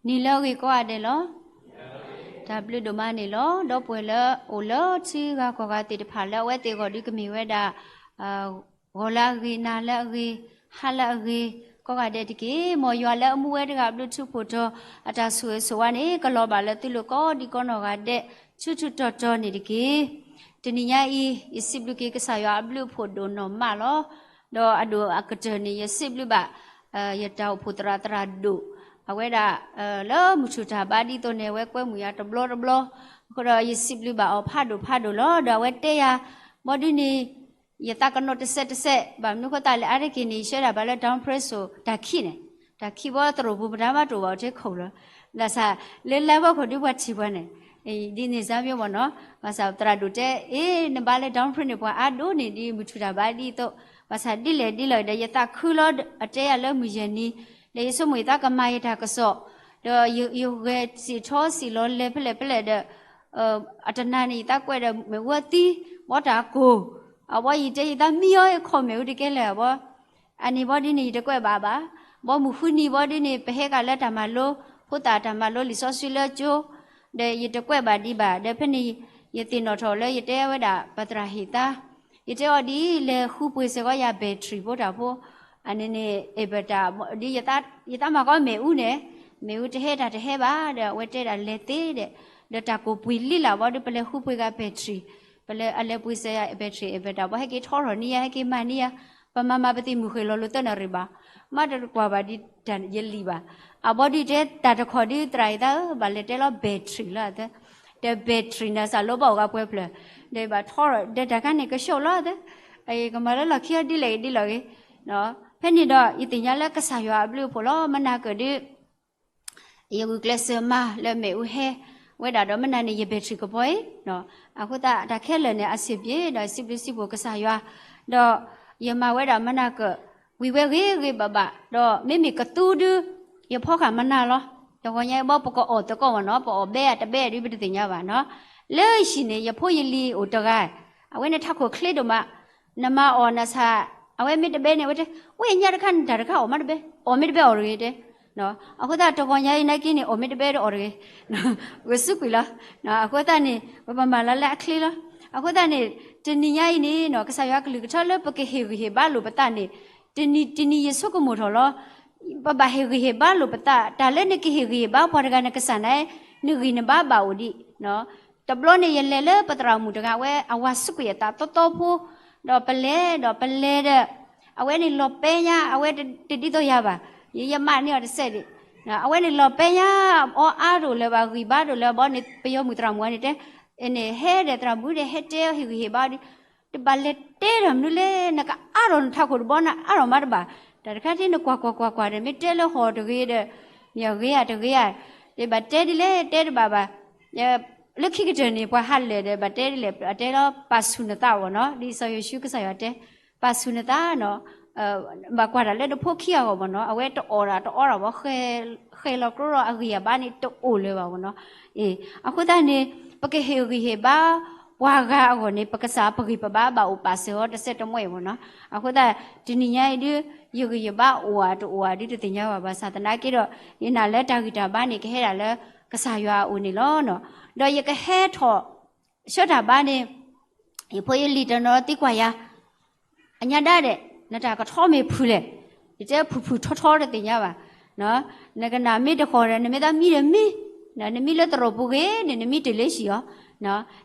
နံၤလၢအဂ့ၤကိးဂၤဒဲးလီၤ. တၢ်ဘျုးဒိၣ်မးန့ၣ်လီၤ. ဒီပုၢ်ဝဲၢ်လၢအိၣ်လၢထံဂၤကီၢ်ဂၤသ့ၣ်တဖၣ်လၢအဝဲသ့ၣ်အဂီၢ်ဒုးကမ့ၢ်ဝဲဒၣ် ဂီၤလၢအဂ့ၤ, နၤလၢအဂ့ၤ, ဟါလၢအဂ့ၤ, ကိးဂၤဒဲးတက့ၢ်. မ်ယွၤလၢအမူဝဲတဂၤအဘျုးထူးဖှိၣ်တီၤ အတၢ်ဆိၣ်ဂ့ၤဆိၣ်ဝါန့ၣ် ကလီၤဘၣ်လၢသုလိၤကိးဒံကိးနီၢ်ဂၤဒဲး ဆူၣ်ဆူၣ်တီၤတီၤန့ၣ်တက့ၢ်. တနံၤညါအံၤ ယစံးဘျုးက့ၤကစၢ်ယွၤအဘျုးအဖှိၣ်ဒိၣ်နီၢ်မးလီၤ. ဒီးအဒိၣ်အကတၢၢ်န့ၣ် ယစံးဘျုးဘၣ် ယတၢ်အိၣ်ဖှိၣ်သရၣ်သရၣ်ဒိၣ် အဝဲဒၣ် လၢမုၢ်ဆူၣ်တၢ်ဘါဒ်သိးန့ၣ် အဝဲကွဲမုာ်ယၤတဘျီတဘျီ, အဃိဒီးယစံးဘျုးဘၣ်အီၤဖးဒိၣ်ဖးဒိၣ်လီၤ. ဒီးအဝဲတဲယၤ ဘီဒုန့ၣ် ယသးကနိးတစဲးတစဲး ဘၣ်မနုၤအဃိသတးလဲၣ် အါတက့ၢ်န့ၣ် ယဆှၢဒၣ်ဘၣ်လၢ Downfresh တၢ်ခံးန့ၣ်, တၢ်ခံးဘီသရိာ်ပူၤ ပတၢ်မၤတအိၣ်ဘၣ်အိၣ်ထဲခိၣ်လီၤ. ဘၣ်ဆၣ် လၢလါဖီခိၣ်ဒုပှၤထံၣ်ပှၤန့ၣ် ဒ်န့ၣ်စါပယီၤမ့ၢ်နီၤ, ဘၣ်ဆၣ်သရၣ်ဒိၣ်တဲ အ့ နဘါလၢ Downfresh န့ၣ် ပှၤအါဒိၣ်န့ၢ်ဒံး မုၢ်ထူၣ်တၢ်ဘါဒ်သိး, ဘၣ်ဆၣ်ဒ်လဲၣ်ဒ်လဲၣ်ဒီး ယသးခုလီၤ အတဲယၤလၢမုၢ်ယဲၢ်နံၤ, ဒီးယဆိကမိၣ်ယသးကမၤယတၢ်ကစီၣ်, ဒီးယဂဲၤစံၣ်ထီစံၣ်လီၤလဲၤဖဲလဲၣ်ဖဲလဲၣ်ဒီး အတနၤန့ၣ် ယသးကွဲးဒီးမ့ၣ်အူအသံ, ဘီတၢ်ကိၢ်, အဘီယတဲယသးမံအီၤခီၣ်မ့ၣ်အူတကဲလၢာ် အဘီ အန့ၣ်ဘီဒုန့ၣ် ယတကွဲးဘၣ်ဘၣ်. ဘီမုၢ်ဃုနံၤဘီဒုန့ၣ် ပဟဲကၤလၢတၢ်မၤလိ, ဖိသၣ်တၢ်မၤလိလံာ်စီဆှံလၢကၠိ, ဒီးယတကွဲးဘၣ်ဒံးဘၣ်. ဒီးဖဲန့ၣ် ယသ့ၣ်နီၣ်ထီၣ်လၢယတဲဝဲဒၣ် ပသရၣ်ဟ့ၣ်သါ, ယတဲအီၤဒ်လဲၤဃုပှ့ၤစ့ၢ်ကီးယၤ battery ဖိတၢ်ဖိ, အန့ၣ်န့ၣ် inverter ဒ်ယသးမၤကီမ့ၣ်အူန့ၣ်, မ့ၣ်အူတဟဲတၢ်တဟဲဘၣ်ဒီး အဝဲတဲဒၣ်လဲၤသ့ဒီး, ဒီးတၢ်ကိၢ်ပှ့ၤလံလၢ်ဘီဒု ပလဲၤဃုပှ့ၤဂၤ battery, ပလဲၤအလဲၤပှ့ၤစ့ၢ်ယၤ battery inverter ဘီဟဲက့ၤထီထီၣ်န့ၢ်ယၤ ဟဲက့ၤမၤန့ၢ်ယၤ, ပမၤမၤပသံၣ်မုၢ်ဃ့ၢ်လီၤလိာ်သၢနၣ်ရံၣ်ဘၣ်, မ့ၢ်တကွၢ်ဘၣ်ဒ်တၢ်ယလံၣ်ဘၣ်. အဘီဒုတဲတၢ်တခီဒု သရၣ်အံၤသးဧၢ ဘၣ်လဲၤတဲလီၤ battery လီၤသၢ, ဒီး battery နစၢ်လိဘၣ်အိၣ်ဂၤပှဲၤဖျၢၣ်, ဒီးဘၣ်ထီထီၣ်ဒီးတၢ်ခါန့ၣ်ကဆှီလီၤသၢ, ကမၤလၢလီၢ်ခံအီၤဒ်လဲၣ်ဂ့ၤဒ်လဲၣ်ဂ့ၤ, ဖဲန့ၣ်ဒီး ယသ့ၣ်ညါလၢကစၢ်ယွၤအဘျုးအဖှိၣ်လီၤ မနၤကၢၣ်ဒု ယဂုာ်ကျဲးစၢးမၤလၢမ့ၣ်အူဟဲဝဲဒၣ်ဒီး မနၤန့ၣ် ယ battery ကပီၤအံၤ, အဃိသတး တၢ်ခဲလၢာ်န့ၣ် အဆင်ပြေ ဒီးစံးဘျုးစံးဖှိၣ်ကစၢ်ယွၤ, ဒီးယမၤဝဲဒၣ်မနၤကၢၣ် ဝံၤဝဲဂ့ၤဂ့ၤဘၣ်ဘၣ်, ဒီးမ့မ့ၢ်ကသူဒု ယဖီဃာ်မနၤလီၤ. တဂီၤညါအံၤဘီပကအီၣ်သကိးမ့ၢ်နီၤ, ပအီၣ်ဘဲဧါတဘဲဧါဒု ပတသ့ၣ်ညါဘၣ်နီၤ. လၢယဟံၣ်န့ၣ် ယဖိယလံၤအိၣ်တဂၤ, အဝဲန့ၣ်ထးခိၣ်ချ့ဒိၣ်မး, နမၤအီၣ်နဆၣ်, အဝဲမ့ၢ်တဘဲန့ၣ် အဝဲတဲ, ဝဲညါတခါန့ၣ် တၢ်တခါအီၣ်မ့ၢ်တဘဲ, အီၣ်မ့ၢ်တဘဲအီၣ်တဂ့ၤတဲ, အဃိသတးတဂီၤညါအံၤနာ်က့န့ၣ် အီၣ်မ့ၢ်တဘဲဒီးအီၣ်တဂ့ၤ, ဂုာ်ဆူကွံာ်လီၤ. အဃိသတးန့ၣ် ပပမၤလၢလၢအချ့လီၤ. အဃိသတးန့ၣ် တနံၤညါအံၤန့ၣ်နီၤ ကစၢ်ယွၤကလုၢ်ကထါလၢပကဟ့ၣ်ဂံၢ်ဟ့ၣ်ဘါလိာ်ပသးန့ၣ်, တနံၤတနံၤယဆိကမိၣ်ထီၣ်လီၤ. ပဘၣ်ဟ့ၣ်ဂံၢ်ဟ့ၣ်ဘါလိာ်ပသး, တၢ်လၢနကဟ့ၣ်ဂံၢ်ဟ့ၣ်ဘါပှၤတဂၤနကစၢ်န့ၣ်, နဂံၢ်နဘါဘၣ်အိၣ်ဒံး တဘျီန့ၣ် ယလဲၤလၢပသရၣ်မုၣ်တဂၤဝဲ အဝၤစူးကွံာ်အသးသီသီဖိ, ဒီးပလဲၤဒီးပလဲၤဒီး, အဝဲန့ၣ်လီၤပဲညါ အဝဲတဒ်သိးယၤဘၣ်, ယမးန့ၢ်အီၤတစဲးဒံး, အဝဲန့ၣ်လီၤပဲညါ, အီအါတအိၣ်လၢၤဘၣ် ဂံၢ်ဘါတအိၣ်လၢၤဘၣ်န့ၣ် ပယီၤမုၣ်သရၣ်မုၣ်ဝဲန့ၣ်တဲ, န့ၣ်ဟဲဒီးသရၣ်မုၣ်ဒီးဟဲတဲအီၤဟ့ၣ်ဂံၢ်ဟ့ၣ်ဘါဒီး, တဘၣ်လဲၤတဲတၢ်မနုၤလဲၣ် နကအါထီၣ်နထးခိၣ်တဘီနအါထီၣ်မးတဘၣ်, တၢ်တခါဒ်နကွၢ်ကွၢ်ကွၢ်ကွၢ်ဒီး မ့ၢ်တဲလၢဟီၣ်တဂ့ၤဒီး, မ့ၢ်အဂ့ၤဧါတဂ့ၤဧါ, တဘၣ်တဲဒ်လဲၣ်တဲတဘၣ်ဘၣ် လၢခံကတၢၢ်န့ၣ် ပှၤဟးလဲၤဒီးဘၣ်တဲဒ်လဲၣ် အတဲလီၤ ပာ်ဆူၣ်နသးဘၣ်နီၤ, ဒ်စီၤယိၤၡူကစၢ်ယွၤတဲ, ပာ်ဆူၣ်နသးနီၤ, ဘၣ်ကွၢ်တၢ်လၢနဖိခံဂၤအဂီၢ်ဘၣ်နီၤ, အဝဲတအီၣ်တၢ်တအီတၢ်ဘၣ်, ဃဲၤလီၤကျိလီၤအဂံၢ်အဘါန့ၣ်တအိၣ်လၢၤဘၣ်ဘၣ်နီၤ. အဃိသတးန့ၣ် ပကဟ့ၣ်ဂံၢ်ဟ့ၣ်ဘါ ပှၤဂၤအဂီၢ်န့ၣ် ပကစၢ်ပဂံၢ်ပဘါဘၣ်အိၣ်ပာ်စၢၤအီၤတစဲးတမှဲဘၣ်နီၤ. အဃိသတး တနံၤညါအံၤဒု ယဂံၢ်ယဘါအိၣ်ဧါတအိၣ်ဧါဒုတသ့ၣ်ညါဘၣ်, ဘၣ်ဆၣ်သနာ်က့ဒီး ယနာ်လၢတၢ်ဂံၢ်တၢ်ဘါန့ၣ် ကဟဲဒၣ်လၢကစၢ်ယွၤအအိၣ်န့ၣ်လီၤ. ဒီးယကဟဲထီၣ် ဆှၢတၢ်ဘါန့ၣ် ယဖိယလံၤတနီၤသံကွၢ်ယၤ, အညါဒၣ်ဒဲး နတၢ်ကထီမ့ၢ်ဖုၣ်လဲၣ်, ယတဲဖုၣ်ဖုၣ်ထီထီတသ့ၣ်ညါဘၣ်, နကနၣ်မ့ၢ်တဃီၤဒီး နမ့ၢ်သးမံဒီးမံ, နမံလၢသရိာ်ပူၤဂ့ၤန့ၣ် နမံတုၤလၢဟံၣ်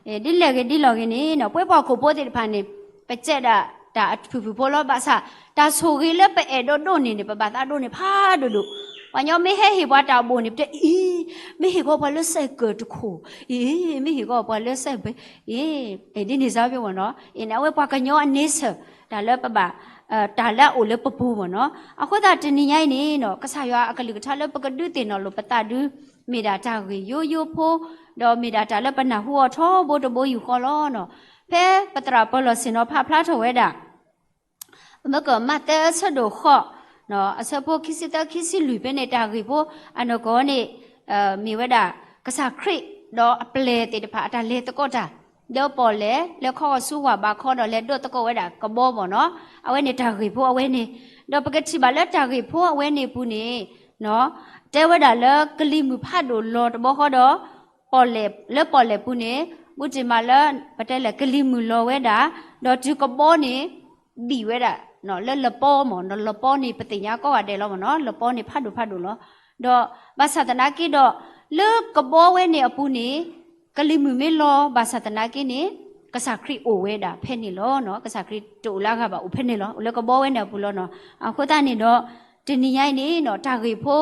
အီၤ, ဒ်လဲၣ်ဂ့ၤဒ်လဲၣ်ဂ့ၤန့ၣ် ပဝဲပှၤဟီၣ်ခိၣ်ဖိသ့ၣ်တဖၣ်န့ၣ် ပစဲးဒၣ်တၢ်ဖုၣ်ဖုၣ်ဖိလီၤ, ဘၣ်ဆၣ် တၢ်ဆိၣ်ဂ့ၤလၢပအဲၣ်ဒိးဒိးန့ၢ်န့ၣ် ပဘၣ်သးဒိးန့ၢ်ဖးဒိၣ်ဒိၣ်, ပှၤကညီမ့ၢ်ဟဲဟ့ၣ်ပှၤတၢ်ဘိၣ်န့ၣ် ပတဲအံၤ မ့ၢ်ဟ့ၣ်ကီးပှၤလၢစဲးကၢၢ်တခိၣ်, အံၤ မ့ၢ်ဟ့ၣ်ကီးပှၤလၢစဲးဘဲ, အံၤ ဒ်န့ၣ်စါဘၣ်နီၤ, အဝဲပှၤကညီအန့ဆၢၣ် တၢ်လၢပဘၣ် တၢ်လၢအအိၣ်လၢပပူၤမ့ၢ်နီၤ. အဃိသတးတနံၤညါအံၤန့ၣ်နီၤ ကစၢ်ယွၤအကလုၢ်ကထါလၢပကဒုးသ့ၣ်နီၣ်လိာ်ပသးဒု မ့ၢ်ဒၣ်တၢ်ဂ့ၢ်ယိယိဖိ, ဒီးမ့ၢ်ဒၣ်တၢ်လၢပနၢ်ဟူအီၤထီဘိတဘိယူၢ်ဃီလီၤနီၤ. ဖဲပသရၣ်ပၢၤလီၢ်ဆ့ၣ်နီၤဖးဖျါထီၣ်ဝဲဒၣ် မ့ၢ်ကမၤသဲအဆၢဒိၣ်ဃီ အဆၢဖိခံဆံသၢခံဆံလွံၢ်ဖဲန့ၣ် တၢ်ဂ့ၢ်ဖိအနီၢ်ကီၢ်န့ၣ် မ့ၢ်ဝဲဒၣ် ကစၢ်ခရံာ် ဒီးအပျဲၢ်သ့ၣ်တဖၣ်အတၢ်လဲၤသကိးတၢ် ဒီးပီၣ်လဲၣ် လဲၤခီဂီၤဆူဝၢ်ဘးခီဒီးလဲၤဒိးသကိးဝဲဒၣ်ကဘီမ့ၢ်နီၤ. အဝဲန့ၣ်တၢ်ဂ့ၢ်ဖိအဝဲန့ၣ်, ဒီးပကထံၣ်ဘၣ်လၢတၢ်ဂ့ၢ်ဖိအဝဲန့ၣ်ပူၤန့ၣ် တဲဝဲဒၣ်လၢကလံၤမုၢ်ဖးဒိၣ်လီၤတဘျီဃီဒီး ပီၣ်လဲၣ်, လၢပီၣ်လဲၣ်ပူၤန့ၣ် ဘူးတံၢ်မးလၢ ပတဲလဲၣ် ကလံၤမုၢ်လီၤဝဲဒၣ်, ဒီးတုၤကဘီန့ၣ် ဘံၣ်ဝဲဒၣ် လၢလပီမ့ၢ်နီၤ, လပီန့ၣ် ပသ့ၣ်ညါကိးဂၤဒဲးလီၤမ့ၢ်နီၤ, လပီန့ၣ်ဖးဒိၣ်ဖးဒိၣ်လီၤ. ဒီးဘၣ်ဆၣ်သနာ်က့ဒီး လၢကဘီဝဲန့ၣ်အပူၤန့ၣ် ကလံၤမုၢ်မ့ၢ်လီၤ ဘၣ်ဆၣ်သနာ်က့န့ၣ် ကစၢ်ခရံာ်အိၣ်ဝဲဒၣ်ဖဲန့ၣ်လီၤနီၤ. ကစၢ်ခရံာ်တအိၣ်လၢအဂၤဘၣ် အိၣ်ဖဲန့ၣ်လီၤ, အိၣ်လၢကဘီဝဲန့ၣ်အပူၤလီၤနီၤ. အဃိသတးန့ၣ်ဒီး တနံၤညါအံၤန့ၣ်နီၤ တၢ်ဂ့ၢ်ဖ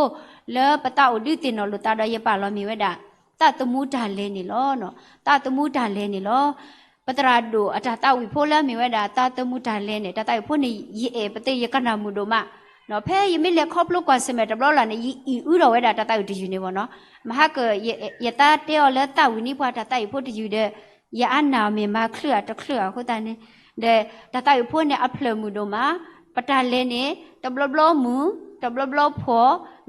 ိလၢပသးအိၣ်ဒုးသ့ၣ်နီၣ်လိာ်သးဒီးယပာ်လီၤမ့ၢ်ဝဲဒၣ် သးသမူတၢ်လဲၤန့ၣ်လီၤ. သးသမူတၢ်လဲၤန့ၣ်လီၤ. ပသရၣ်ဒိၣ်အတၢ်သးဝံၣ်ဖိလၢအမ့ၢ်ဝဲဒၣ် သးသမူတၢ်လဲၤန့ၣ် တၢ်သးဝံၣ်ဖိန့ၣ် ယအဲၣ်ပသ့ၣ် ယကနၣ်မုာ်ဒိၣ်မး ဖဲယမ့ၢ်လဲၤခီဖျိကွၢ်ဆၢၣ်မဲာ်တဘျီလၢ်န့ၣ် ယအံၣ်အုဒီးဝဲဒၣ်တၢ်သးဝံၣ်တယုၢ်န့ၣ်မ့ၢ်နီၤ. မဟါက ယသးတဲအီၤလၢသးဝံၣ်နံၣ်ပှၤတၢ်သးဝံၣ်ဖိတယုၢ်ဒီး ယအါနၢ်အီၤမ့ၢ်မၤချုးဧါတချုးဧါအဃိသတးန့ၣ် ဒီးတၢ်သးဝံၣ်ဖိန့ၣ် အဖျၢၣ်မုာ်ဒိၣ်မး, ပတၢ်လဲၤန့ၣ် တဘျီဘျီမုာ် တဘျီဘျီဖှီ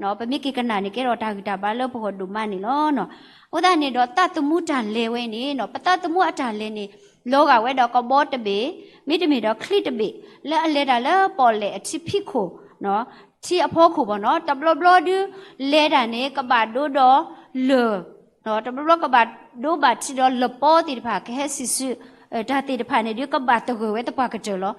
ၣ်, ပမ့ၢ်က့ၤကနၣ်န့ၣ် ကဲထီၣ်တၢ်ဂံၢ်တၢ်ဘါလၢပဂီၢ်ဒိၣ်မးန့ၣ်လီၤ. အဃိသတးန့ၣ်ဒီး သးသမူတၢ်လဲၤဝဲန့ၣ် ပသးသမူအတၢ်လဲၤန့ၣ် လီၤဂာ်ဝဲဒီးကဘီတဘ့ၣ် မ့တမ့ၢ်ဒီးချံတဘ့ၣ် လၢအလဲၤတၢ်လၢပီၣ်လဲၣ်အထံဖံးခိၣ် ထံအဖီခိၣ်ဘၣ်နီၤ. တဘျီဘျီဒုး လဲၤတၢ်န့ၣ် ကဘၣ်ဒိဒီးလၢၢ် တဘျီဘျီကဘၣ်ဒိဘၣ်ထံးဒီးလပီသ့ၣ်တဖၣ် ကဟဲစံၣ်စု တၢ်သ့ၣ်တဖၣ်န့ၣ်ဒုး ကဘၣ်သဂၢၢ်ဝဲသပှၢ်ကတၢၢ်လီၤ.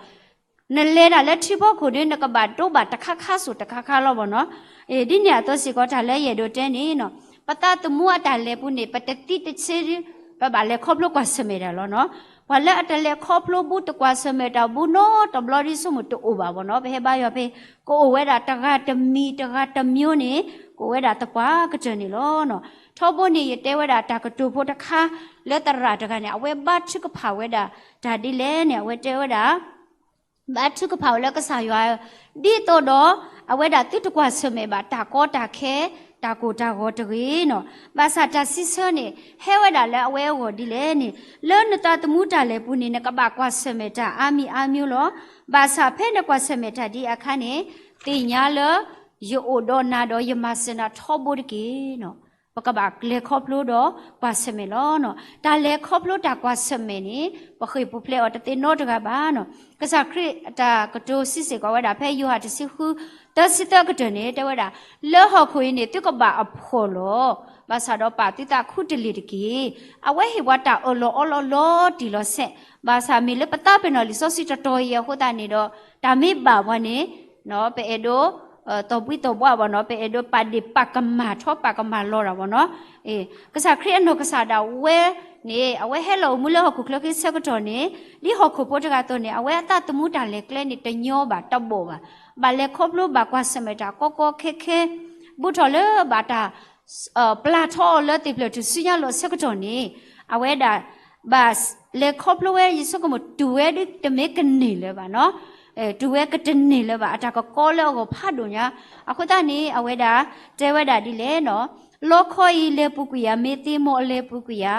နလဲၤတၢ်လၢထံဖီခိၣ်ဒုး နကဘၣ်ဒိဘၣ်တခါခါစိၤတခါခါလီၤဘၣ်နီၤ. ဒ်န့ၣ်အသိးစ့ၢ်ကီး တၢ်လၢယအဲၣ်ဒိးတဲန့ၣ်နီၤ ပသးသမူအတၢ်လဲၤပူၤန့ၣ် ပတသံတဆ့ဒုး ပဘၣ်လဲၤခီဖျိကွၢ်ဆၢၣ်မဲာ်တၢ်လီၤနီၤ. ပှၤလၢအတလဲၤခီဖျိဘူးတကွၢ်ဆၢၣ်မဲာ်တၢ်ဘူးနီတဘျီဒ်ဆိကမိၣ်တအိၣ်ဘၣ်ဘၣ်နီၤ. ပဟဲဘါယွၤဖဲ ကအိၣ်ဝဲဒၣ်တဂၤတမံၤတဂၤတမျိုးန့ၣ် ကအိၣ်ဝဲဒၣ်သပှၢ်ကတၢၢ်န့ၣ်လီၤနီၤ. ထီဘိန့ၣ် ယတဲဝဲဒၣ်တၢ်ကတိၤဖိတခါ လၢသရၣ်တဂၤန့ၣ် အဝဲဘါထုကဖၣ်ဝဲဒၣ်တၢ်ဒ်လဲၣ်န့ၣ် အဝဲတဲဝဲဒၣ် ဘါထုကဖၣ်ဝဲလၢကစၢ်ယွၤ ဒ်သိးဒီး အဝဲဒၣ်သုတကွၢ်ဆၢၣ်မဲာ်ဘၣ်တၢ်ကီတၢ်ခဲ တၢ်ကိၢ်တၢ်ဂီၤတဂ့ၤနီၤ. ဘၣ်ဆၣ်တၢ်စံးဆၢန့ၣ် ဟဲဝဲဒၣ်လၢအဝဲအဂီၢ်ဒ်လဲၣ်န့ၣ် လၢနသးသမူတၢ်လဲၤပူၤန့ၣ် နကဘၣ်ကွၢ်ဆၢၣ်မဲာ်တၢ်အါမံၤအါမျိုးလီၤ. ဘၣ်ဆၣ်ဖဲနကွၢ်ဆၢၣ်မဲာ်တၢ်ဒ်အခါန့ၣ် သ့ၣ်ညါလၢ ယအိၣ်ဒီးနၤဒီးယမၤစၢၤနၤထီဘိတက့ၢ်နီၤ. ပကဘၣ်လဲၤခီဖျိဒီးကွၢ်ဆၢၣ်မဲာ်လီၤနီၤ. တၢ်လဲၤခီဖျိတၢ်ကွၢ်ဆၢၣ်မဲာ်န့ၣ် ပဃ့ၢ်ပူၤဖျဲးအီၤတသ့နီတဂၤဘၣ်နီၤ. ကစၢ်ခရံာ်အတၢ်ကတိၤစံးစ့ၢ်ကီးဝဲဒၣ် ဖဲယိၤဟၣ်တဆံဃု သၢဆံသၢကတၢၢ်န့ၣ် တဲဝဲဒၣ် လၢဟီၣ်ခိၣ်အံၤန့ၣ် သုကဘၣ်အဖှီၣ်လီၤ. ဘၣ်ဆၣ်ဒီးပာ်သုသးခူတလ့ၢ်တက့ၢ်. အဝဲဟ့ၣ်ပှၤတၢ်အၢၣ်လီၤအီလီၤလီၤတံၢ်လီၤဆဲး, ဘၣ်ဆၣ်မ့ၢ်လၢပသးပ့ၤနီၣ်လံာ်စီဆှံတတီၤအံၤအဃိသတးန့ၣ်ဒီး တၢ်မ့ၢ်ဘၣ်ပှၤန့ၣ် ပအဲၣ်ဒိး သီၣ်ဘှံးသီၣ်ဘှါဘၣ်နီၤ, ပအဲၣ်ဒိးပာ်ဒ့ၣ်ပာ်ကမၣ်ထီၣ်ပာ်ကမၣ်လီၤတၢ်ဘၣ်နီၤ. ကစၢ်ခရံာ်အနီၢ်ကစၢ်ဒၣ်ဝဲန့ၣ် အဝဲဟဲလီၤအိၣ်မူလၢဟီၣ်ခိၣ်ချၢခံဆၢကတီၢ်န့ၣ် ဒ်ဟီၣ်ခိၣ်ဖိတဂၤအသိးန့ၣ် အဝဲအသးသမူတၢ်လဲၤကျဲန့ၣ် တညီဘၣ်တဘီၣ်ဘၣ်. ဘၣ်လဲၤခီဖျိဘၣ်ကွၢ်ဆၢၣ်မဲာ်တၢ်ကီကီခဲခဲ ဘူးထီၣ်လၢဘၣ်တၢ် ပျၢ်ထီၣ်အီၤလၢသ့ၣ်ဖျၢၣ်ထူၣ်စုညါလိာ်အဆၢကတီၢ်န့ၣ် အဝဲဒၣ် ဘၣ်လဲၤခီဖျိဝဲ ယဆိကမိၣ်တုၤဝဲဒ်တမ့ၢ်ကန့ၢ်လၢၤဘၣ်နီၤ, တုၤဝဲကတန့ၢ်လၢၤဘၣ် အတၢ်ကကီလၢအဂီၢ်ဖးဒိၣ်ညါ. အဃိသတးန့ၣ် အဝဲဒၣ်တဲဝဲဒၣ်ဒ်လဲၣ်နီၤ, လီခီအံၤလဲၤပူၤကွံာ်ယၤ မ့ၢ်သ့မိၢ်အလဲၤပူၤကွံာ်ယၤ,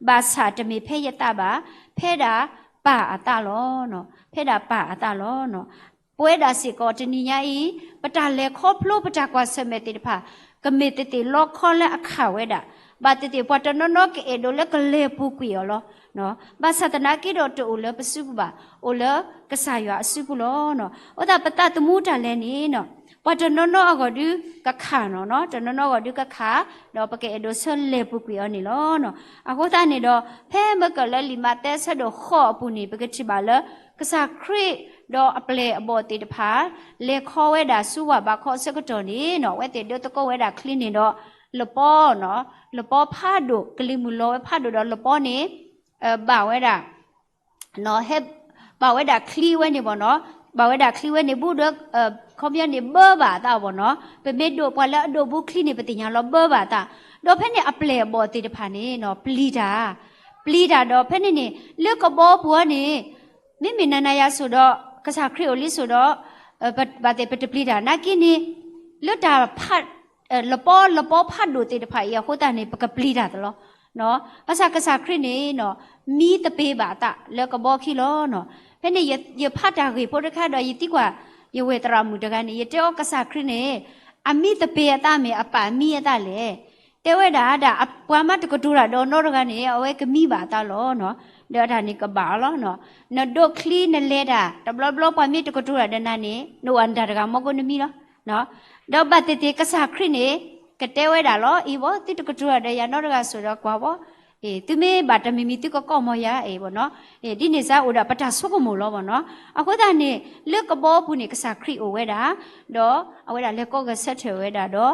ဘၣ်ဆၣ်တမ့ၢ်ဖဲယသးဘၣ်, ဖဲဒၣ်ပၢ်အသးလီၤ. ဖဲဒၣ်ပၢ်အသးလီၤ. ပဝဲဒၣ်စ့ၢ်ကီးတနံၤညါအံၤ ပတၢ်လဲၤခီဖျိပတၢ်ကွၢ်ဆၢၣ်မဲာ်သ့ၣ်တဖၣ် ကမ့ၢ်သ့ၣ်သ့ၣ်လီခီလၢအခၣ်ဝဲဒၣ်, ဘၣ်သ့ၣ်သ့ၣ်ပှၤတနီၤနီၤကအဲၣ်ဒိးလၢကလဲၤပူၤကွံာ်အီၤလီၤ. ဘၣ်ဆၣ်သနာ်က့ဒီးတအိၣ်လၢပစုပူၤဘၣ်, အိၣ်လၢကစၢ်ယွၤအစုပူၤလီၤ. အဃိသတးပသးသမူတၢ်လဲၤန့ၣ် ပှၤတနီၤနီၤအဂီၢ်ဒုးကခၣ်နီၤ, တနီၤနီၤအဂီၢ်ဒုးကခၣ်, ဒီးပကအဲၣ်ဒိးဆၢလဲၤပူၤကွံာ်အီၤန့ၣ်လီၤ. အဃိသတးန့ၣ်ဒီး ဖဲမ့ၢ်ကၢၢ်လၢလံာ်မးသဲအဆၢဒိၣ်ဃိးအပူၤန့ၣ် ပကထံၣ်ဘၣ်လၢ ကစၢ်ခရံာ်ဒီးအပျဲၢ်အဘီၣ်သ့ၣ်တဖၣ် လဲၤခီဝဲဒၣ်ဆူဝၣ်ဘးခီအဆၢကတီၢ်န့ၣ်နီၤ, အဝဲသ့ၣ်ဒၢသကိးဝဲဒၣ်ချံန့ၣ်ဒီး လပီ, လပီဖးဒိၣ်, ကလံၤမုၢ်လီၤဝဲဖးဒိၣ်ဒီးလပီန့ၣ် ဘၣ်ဝဲဒၣ် ဟဲ ဘၣ်ဝဲဒၣ်ချံဝဲန့ၣ်ဘၣ်နီၤ, ဘၣ်ဝဲဒၣ်ချံဝဲန့ၣ်ဘူးဒီး ခီပညီန့ၣ် ဘၢဘၣ်အသးဘၣ်နီၤ. ပမ့ၢ်ဒိးပှၤလၢအဒိးဘူးချံန့ၣ် ပသ့ၣ်ညါလီၤ ဘၢဘၣ်အသး. ဒီးဖဲန့ၣ်အပျဲၢ်အဘီၣ်သ့ၣ်တဖၣ်န့ၣ်နီၤ ပျံၤတၢ်, ပျံၤတၢ်ဒီးဖဲန့ၣ်န့ၣ် လၢကဘီပူၤန့ၣ် မ့မ့ၢ်နၤနၤယၤစိၤဒီး ကစၢ်ခရံာ်အိၣ်လံစိၤဒီး ဘၣ်သ့ၣ်ပတပျံၤတၢ် နာ်က့န့ၣ် လၢတၢ်ဖး လပီ လပီဖးဒိၣ်သ့ၣ်တဖၣ်အံၤအဃိသတးန့ၣ် ပကပျံၤတၢ်သလီၤ. ဘၣ်ဆၣ်ကစၢ်ခရံာ်န့ၣ်နီၤ မံသပ့ၤဘၣ်အသးလၢကဘီခံလီၤ. ဖဲန့ၣ် ယဖးတၢ်ဂ့ၢ်ဖိတခါဒီး ယသံကွၢ် ယဝဲၢ်သရၣ်မုၣ်တဂၤန့ၣ် ယတဲအီၤကစၢ်ခရံာ်န့ၣ် အမံသပ့ၤအသးမ့ၢ်အပၢ်မံအသးလဲၣ်. တဲဝဲဒၣ်ဒၣ် ပှၤမးတကတိၤတၢ်ဒီးနီတဂၤန့ၣ် အဝဲကမံဘၣ်အသးလီၤ. ဒီးတၢ်န့ၣ်ကဘၣ်အီၤလီၤ. နဒိးချံနလဲၤတၢ် တဘျီဘျီပှၤမ့ၢ်တကတိၤတၢ်ဒီးနၤန့ၣ် နအိၣ်အနတၢ်တဂၤမီကိနမံလီၤ. ဒီးဘၣ်သ့ၣ်သ့ၣ်ကစၢ်ခရံာ်န့ၣ် ကတဲဝဲဒၣ်လီၤ, အံၤဘီ သုတကတိၤဒီးယၤနီတဂၤစိၤဒီးကွၢ်ဘီ, အ့ သုမ့ၢ်ဘၣ်တမံၤမံၤသုကကိးမီၤယၤအံၤဘီနီၤ, အ့ ဒ်န့ၣ်စ့ၢ်အိၣ်ဒီးပတၢ်ဆိကမိၣ်လီၤဘီနီၤ. အဃိသတးန့ၣ် လၢကဘီပူၤန့ၣ် ကစၢ်ခရံာ်အိၣ်ဝဲဒၣ်, ဒီးအဝဲဒၣ်လဲၤကိးဂဲၤဆၢထၢၣ်ဝဲဒၣ်ဒီး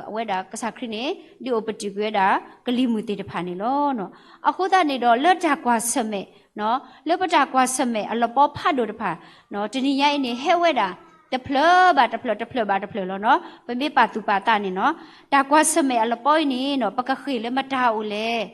အဝဲဒၣ်ကစၢ်ခရံာ်န့ၣ် ဒုးအိၣ်ပတုာ်ကွံာ်ဝဲဒၣ် ကလံၤမုၢ်သ့ၣ်တဖၣ်န့ၣ်လီၤ. အဃိသတးန့ၣ်ဒီးလၢတၢ်ကွၢ်ဆၢၣ်မဲာ် လၢပတၢ်ကွၢ်ဆၢၣ်မဲာ်အလပီဖးဒိၣ်တဖၣ် တနံၤညါအံၤန့ၣ် ဟဲဝဲဒၣ် တဖျၢၣ်ဘၣ်တဖျၢၣ် တဖျၢၣ်ဘၣ်တဖျၢၣ်လီၤနီၤ. ပမ့ၢ်ပာ်သူၣ်ပာ်သးန့ၣ်နီၤ, တၢ်ကွၢ်ဆၢၣ်မဲာ်အလပီအံၤန့ၣ်နီၤ ပကဃ့ၢ်လၢမတၤအိၣ်လဲၣ်.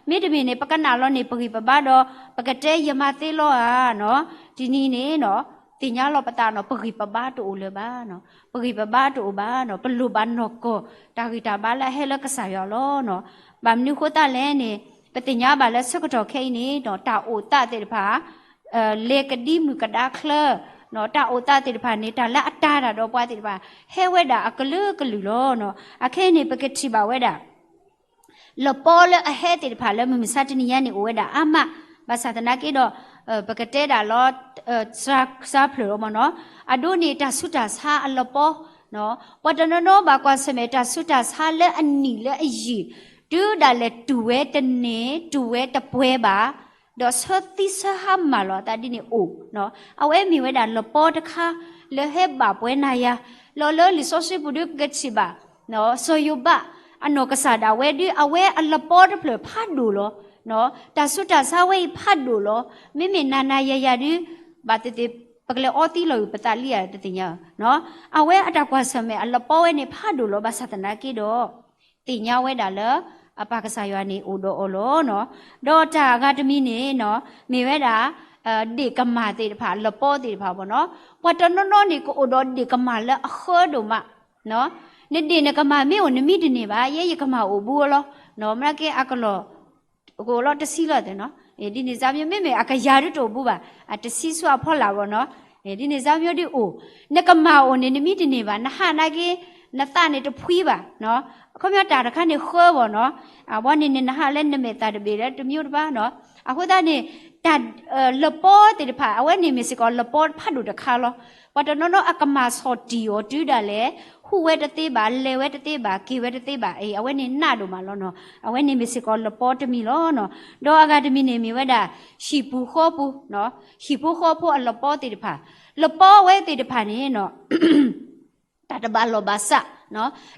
မ့တမ့ၢ်န့ၣ် ပကနၣ်လီၤန့ၣ် ပဂံၢ်ပဘါဒီး ပကတဲယမၤသ့လီၤဧါနီၤ. တနံၤန့ၣ်နီၤ သ့ၣ်ညါလီၤပသးနီၤ ပဂံၢ်ပဘါတအိၣ်လၢၤဘၣ်နီၤ. ပဂံၢ်ပဘါတအိၣ်ဘၣ်နီၤ. ပလိၣ်ဘၣ်နီၢ်ကီၢ် တၢ်ဂံၢ်တၢ်ဘါလၢအဟဲလၢကစၢ်ယွၤလီၤနီၤ. ဘၣ်မနုၤဃိသတးလဲၣ်န့ၣ် ပသ့ၣ်ညါဘၣ်လၢဆၢကတီၢ်ခဲအံၤန့ၣ်နီၤ တၢ်အိၣ်သးသ့ၣ်တဖၣ် လဲၤကဒံမုၢ်ကဒါချၢ တၢ်အိၣ်သးသ့ၣ်တဖၣ်န့ၣ် တၢ်လၢအတၤတၢ်ဒီးပှၤသ့ၣ်တဖၣ် ဟဲဝဲဒၣ်အကလုာ်ကလုာ်လီၤနီၤ. အခဲအံၤန့ၣ် ပကထံၣ်ဘၣ်ဝဲဒၣ် လပီလၢအဟဲသ့ၣ်တဖၣ်လၢမုၢ်မဆါတနံၤညါန့ၣ် အိၣ်ဝဲဒၣ်အါမး, ဘၣ်ဆၣ်သနာ်က့ဒီး ပကတဲဒၣ်လီၤ စှၤဖျၢၣ်လီၤမ့ၢ်နီၤ, အဒိန့ၣ် တၢ်ဆူးတၢ်ဆါအလပီ, ပှၤတနီၤနီၤဘၣ်ကွၢ်ဆၢၣ်မဲာ်တၢ်ဆူးတၢ်ဆါလၢအနံၣ်လၢအယံာ်, တုၤဒၣ်လဲာ်တူၢ်ဝဲတန့ၢ် တူၢ်ဝဲတပှဲၤဘၣ်, ဒီးဆၢသံဆၢဟါမၢ်လီၤအသးဒ်န့ၣ်အိၣ်, အဝဲမ့ၢ်ဝဲဒၣ်လပီတခါ လၢဟဲဘၣ်ပှဲၤနၤယၤ, လီၤလၢလံာ်စီဆှံပူၤဒုးကထံၣ်ဘၣ် စီၤယိၤဘး အနီၢ်ကစၢ်ဒၣ်ဝဲဒုး အဝဲအလပီတဖျၢၣ်ဖးဒိၣ်လီၤ. တၢ်ဆူးတၢ်ဆါဝဲအံၤဖးဒိၣ်လီၤ. မ့မ့ၢ်နၤနၤယၤယၤဒုး ဘၣ်သ့ၣ်သ့ၣ် ပကလဲၤအီသံလီၤဂုၢ်ပသးလံဧါတသ့ၣ်ညါ, အဝဲအတၢ်ကွၢ်ဆၢၣ်မဲာ်အလပီဝဲန့ၣ်ဖးဒိၣ်လီၤ. ဘၣ်ဆၣ်သနာ်က့ဒီး သ့ၣ်ညါဝဲဒၣ်လၢ အပၢ်ကစၢ်ယွၤန့ၣ်အိၣ်ဒီးအီၤလီၤ. ဒီးတၢ်အဂၤတမံၤန့ၣ်နီၤ မ့ၢ်ဝဲဒၣ် ဒ့ၣ်ကမၢ်သ့ၣ်တဖၣ် လပီသ့ၣ်တဖၣ်ဘီနီၤ, ပှၤတနီၤနီၤန့ၣ် ကအိၣ်ဒီးဒ့ၣ်ကမၢ်လၢအဃၢဒိၣ်မး, နဒ့ၣ်နကမၢ်မ့ၢ်အိၣ်နမံတန့ၢ်ဘၣ်, ယဲယကမၢ်အိၣ်ဘူးလီၤ, မနုၤက့အကလီၢ် ကအိၣ်လီၤတဆံလီၤသ့ၣ်နီၤ, ဒ်န့ၣ်စ့ၢ်မ့ၢ် မ့မ့ၢ်အကယၤဒုးတအိၣ်ဘူးဘၣ်, အတဆံဆူအဖီလာ်ဘီနီၤ, ဒ်န့ၣ်စ့ၢ်မ့ၢ်ဒုးအိၣ်, နကမၢ်အိၣ်န့ၣ် နမံတန့ၢ်ဘၣ်, နဟးနာ်က့ နသးန့ၣ်တဖှံဘၣ်, အခီပညီတၢ်တခါန့ၣ်ဃၢဘီနီၤ, အဝဲန့ၣ်န့ၣ် နဟးလၢနမဲာ်သၣ်တဘ့ၣ်လၢတမံၤတဘၣ်နီၤ, အဃိသတးန့ၣ် တၢ် လပီသ့ၣ်တဖၣ် အဝဲန့ၣ်မ့ၢ်စ့ၢ်ကီးလပီဖးဒိၣ်တခါလီၤ. ပှၤတနီၤနီၤအကမၢ်ဆီၣ်တံၢ်အီၤတုၤဒၣ်လဲာ် ဟူးဝဲတသ့ဘၣ် လဲၤဝဲတသ့ဘၣ် က့ၤဝဲတသ့ဘၣ်, အဝဲန့ၣ်နးဒိၣ်မးလီၤနီၤ, အဝဲန့ၣ်မ့ၢ်စ့ၢ်ကီးလပီတမံၤလီၤနီၤ. ဒီးအဂၤတမံၤန့ၣ်မ့ၢ်ဝဲဒၣ် ဟံၣ်ပူၤဃီပူၤ, ဟံၣ်ဖိဃီဖိအလပီသ့ၣ်တဖၣ်, လပီဝဲသ့ၣ်တဖၣ်န့ၣ်နီၤ တၢ်တဘၣ်လီၢ်ဘၣ်စး,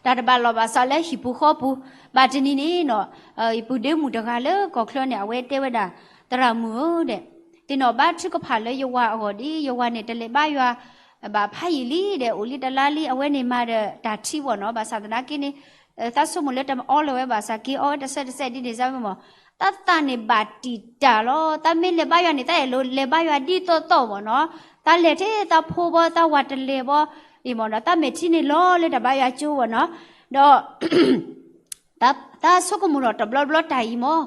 တၢ်တဘၣ်လီၢ်ဘၣ်စးလၢဟံၣ်ပူၤဃီပူၤ, ဘၣ်တနံၤန့ၣ်နီၤ ပုၢ်ဒ့မုၣ်တဂၤလၢကီၢ်ချၢန့ၣ် အဝဲတဲဝဲဒၣ်, သရၣ်မုၣ်ဧၢဒဲး, သ့ၣ်နီၣ်ဘါထုကဖၣ်လၢယဝၤအဂီၢ်ဒ် ယဝၤန့ၣ် တလဲၤဘါယွၤ ဘၣ်ဖးယံာ်လံဒဲး အိၣ်လံတလါလံ အဝဲန့ၣ်မၤဒီးတၢ်ထံဘီနီၤ, ဘၣ်ဆၣ်သနာ်က့န့ၣ် သးဆိကမိၣ်လၢတမ့ၢ်အီလၢၤဝဲဘၣ်ဆၣ် က့ၤအီဝဲတစဲးတစဲးဒ်န့ၣ်စ့ၢ်မ့ၢ်မီၢ်, သးသးန့ၣ်ဘၣ်တံာ်တာ်လီၤ, သးမ့ၢ်လဲၤဘါယွၤန့ၣ် သးအဲၣ်လိာ်လဲၤဘါယွၤဒ်သိးသိးမီၢ်နီၤ, သးလဲၤထဲသးဖိဘီ သးဝၤတလဲၤဘီ, အံၤမီၢ်နီၤ သးမဲာ်ထံန့ၣ်လီၤလၢတၢ်ဘါယွၤကၠိဘီနီၤ, ဒီး သးဆိကမိၣ်ထီၣ်တဘျီဘျီတၢ်အံၤ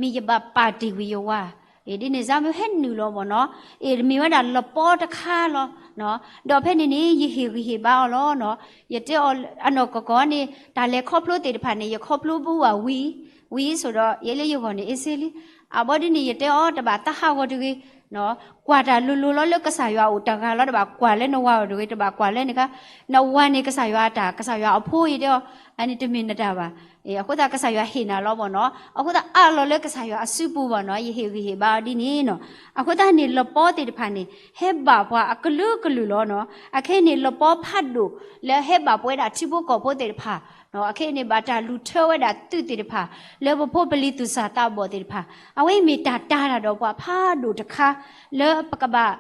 မီၢ်, မ့ၢ်ယဘၣ်ပာ်တ့ၢ်ကွံာ်ယဝၤ, အ့ၣ် ဒ်န့ၣ်စ့ၢ်မ့ၢ်ဟဲနုာ်လီၤမီၢ်နီၤ, အ့ၣ် မ့ၢ်ဝဲဒၣ်လပီတခါလီၤ, ဒီးဖဲန့ၣ်န့ၣ် ယဟ့ၣ်ဂံၢ်ဟ့ၣ်ဘါအီၤလီၤနီၤ, ယတဲအီၤအနီၢ်ကီၢ်ကီၢ်န့ၣ် တၢ်လဲၤခီဖျိသ့ၣ်တဖၣ်န့ၣ် ယခီဖျိဘူးဘၣ်ဝံၤ ဝံၤဆိဒီး ယဲလၢယဂီၢ်န့ၣ် အ့ၣ် စ့လံ, အဘီဒ်န့ၣ် ယတဲအီၤတဘၣ်သးဟးဂီၤတဂ့ၤ ကွၢ်တၢ်လိၤလိၤလီၤလၢကစၢ်ယွၤအိၣ်တဂၤလီၤ, တဘၣ်ကွၢ်လၢနဝၤအိၣ်တဂ့ၤ, တဘၣ်ကွၢ်လၢနခါ, နဝၤန့ၣ်ကစၢ်ယွၤအတၢ်, ကစၢ်ယွၤအဖိအံၤတဲအီၤ, အန့ၣ်တမ့ၢ်နတၢ်ဘၣ်, အဃိသတးကစၢ်ယွၤဟ့ၣ်နၤလီၤမီၢ်နီၤ, အဃိသတးအးလီၤလၢကစၢ်ယွၤအစုပူၤဘီနီၤ, ယဟ့ၣ်ဂံၢ်ဟ့ၣ်ဘါအီၤဒ်န့ၣ်နီၤ, အဃိသတးန့ၣ် လပီသ့ၣ်တဖၣ်န့ၣ် ဟဲဘၣ်ပှၤအကလုာ်ကလုာ်လီၤနီၤ, အခဲအံၤန့ၣ် လပီဖးဒိၣ်လၢဟဲဘၣ်ပှၤဝဲဒၣ်ထံဖိကီၢ်ဖိသ့ၣ်တဖၣ်, အခဲအံၤန့ၣ် ဘၣ်တၢ်လူၤထၢဝဲဒၣ်သုးသ့ၣ်တဖၣ် လၢပဖိပလံၤသူၣ်စၢ်သးဘီၣ်သ့ၣ်တဖၣ်, အဝဲအံၤမ့ၢ်တၢ်တာ်တၢ်ဒီးပှၤဖးဒိၣ်တခါ လၢပကဘၣ်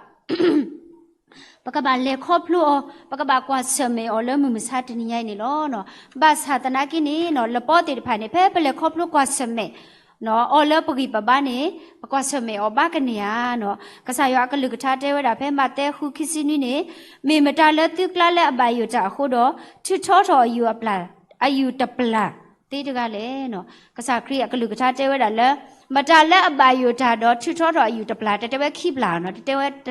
ပကဘၣ်လဲၤခီဖျိအီၤ, ပကဘၣ်ကွၢ်ဆၢၣ်မဲာ်အီၤလၢမုၢ်မဆါတနံၤညါအံၤန့ၣ်လီၤ. ဘၣ်ဆၣ်သနာ်က့န့ၣ် လပီသ့ၣ်တဖၣ်န့ၣ် ဖဲပလဲၤခီဖျိကွၢ်ဆၢၣ်မဲာ် အီၤလၢပဂံၢ်ပဘါန့ၣ် ပကွၢ်ဆၢၣ်မဲာ်အီၤဘၣ်ကန့ၢ်ဧါနီၤ. ကစၢ်ယွၤအကလုၢ်ကထါတဲဝဲဒၣ်ဖဲမးသဲဃုခံဆံနွံန့ၣ်, မ့ၢ်မတၤလၢသုကျါလၢအဘၣ်ယိၣ်တၢ်အဃိဒီး ထုးထီထီၣ်အယုၢ်အပျၢ်, အယုၢ်တပျၢ်သ့တဂၤလဲၣ်နီၤ. ကစၢ်ခရံာ်အကလုၢ်ကထါတဲဝဲဒၣ်လၢ မတၤလၢအဘၣ်ယိၣ်တၢ်ဒီးထုးထီထီၣ်အယုၢ်တပျၢ်, တတဲဝဲခံပျၢ်နီၤ, တတဲဝဲသ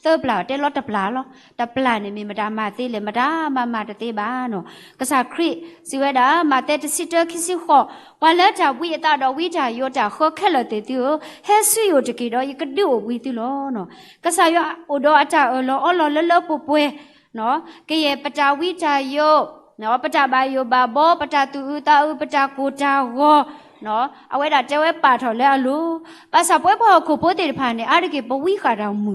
ၢပျၢ်, တဲလီၤတပျၢ်လီၤ. တပျၢ်န့ၣ်မ့ၢ်မတၤမၤသ့လဲၣ်, မတၤမၤမၤတသ့ဘၣ်နီၤ. ကစၢ်ခရံာ်စံးဝဲဒၣ် မးသဲတဆံတၢခံဆံဃိး, ပှၤလၢတၢ်ဝံအသးဒီးဝံတၢ်ယိးတၢ်ဃၢခဲလၢာ်သ့ၣ်သုဧၢ, ဟဲဆူယအိၣ်တက့ၢ်ဒီး ယကဒုးအိၣ်ဘှံးသုလီၤနီၤ. ကစၢ်ယွၤအိၣ်ဒီးအတၢ်အၢၣ်လီၤအီလီၤလၢလၢပှဲၤပှဲၤ, ကယဲၢ်ပတၢ်ဝံတၢ်ယိး ပတၢ်ဘၣ်ယိၣ်ဘၣ်ဘီ, ပတၢ်သူၣ်အုးသးအုး, ပတၢ်ကိၢ်တၢ်ဂီၤ, အဝဲဒၣ်တဲဝဲပာ်ထီၣ်လၢအလိၤ, ဘၣ်ဆၣ်ပဝဲပှၤဟီၣ်ခိၣ်ဖိသ့ၣ်တဖၣ်န့ၣ် အါတက့ၢ်ပဝံဃာ်တၢ်မု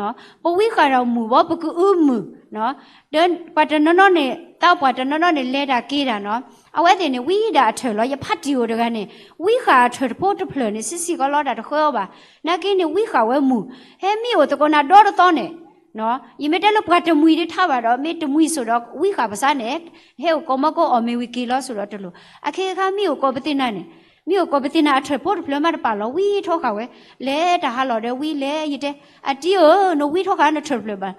ာ်, ပဝံဃာ်တၢ်မုာ်ဘီ ပကအုမုာ်, ဒီးပှၤတနီၤနီၤန့ၣ် သးပှၢ်တနီၤနီၤန့ၣ် လဲၤတၢ်က့ၤတၢ်နီၤ, အဝဲသ့ၣ်န့ၣ် ဝံဒၣ်အထၢၣ်လီၤ. ယဖးတံၢ်အိၣ်တဂၤန့ၣ် ဝံဃာ်အထၢၣ်တဖိတဖျၢၣ်န့ၣ် ဆံးဆံးကီးလီၤ တၢ်တဃၢအီၤဘၣ်. နာ်က့န့ၣ် ဝံဃာ်ဝဲမုာ်, ဟဲမံအိၣ်သကိးနၤဒီတသီန့ၣ် ယမ့ၢ်တဲလၢပှၤတမှံၤဒ်ထါဘၣ်ဒီး မ့ၢ်တမှံၤစိၣ်ဒီး ဝံဃာ်ပစးန့ၣ်, ဟဲအိၣ်ကိးမီကိးအီၣ်မ့ၤဝံၤက့ၤလီၤစိၣ်ဒီးတလိၣ်. အခဲခါမံအိၣ်ကိးပသ့ၣ်နၤန့ၣ်, မံအိၣ်ကိးပသ့ၣ်နၤအထၢၣ်ဖိတဖျၢၣ်မးတပာ်လီၤ ဝံထီဃာ်ဝဲ, လဲၤတၢ်ဟးလီၤဒီးဝံလဲၤ ယတဲ, အတံၤဧၢ, နဝံထီဃာ်နထၢၣ်တဖျၢၣ်ဘၣ်,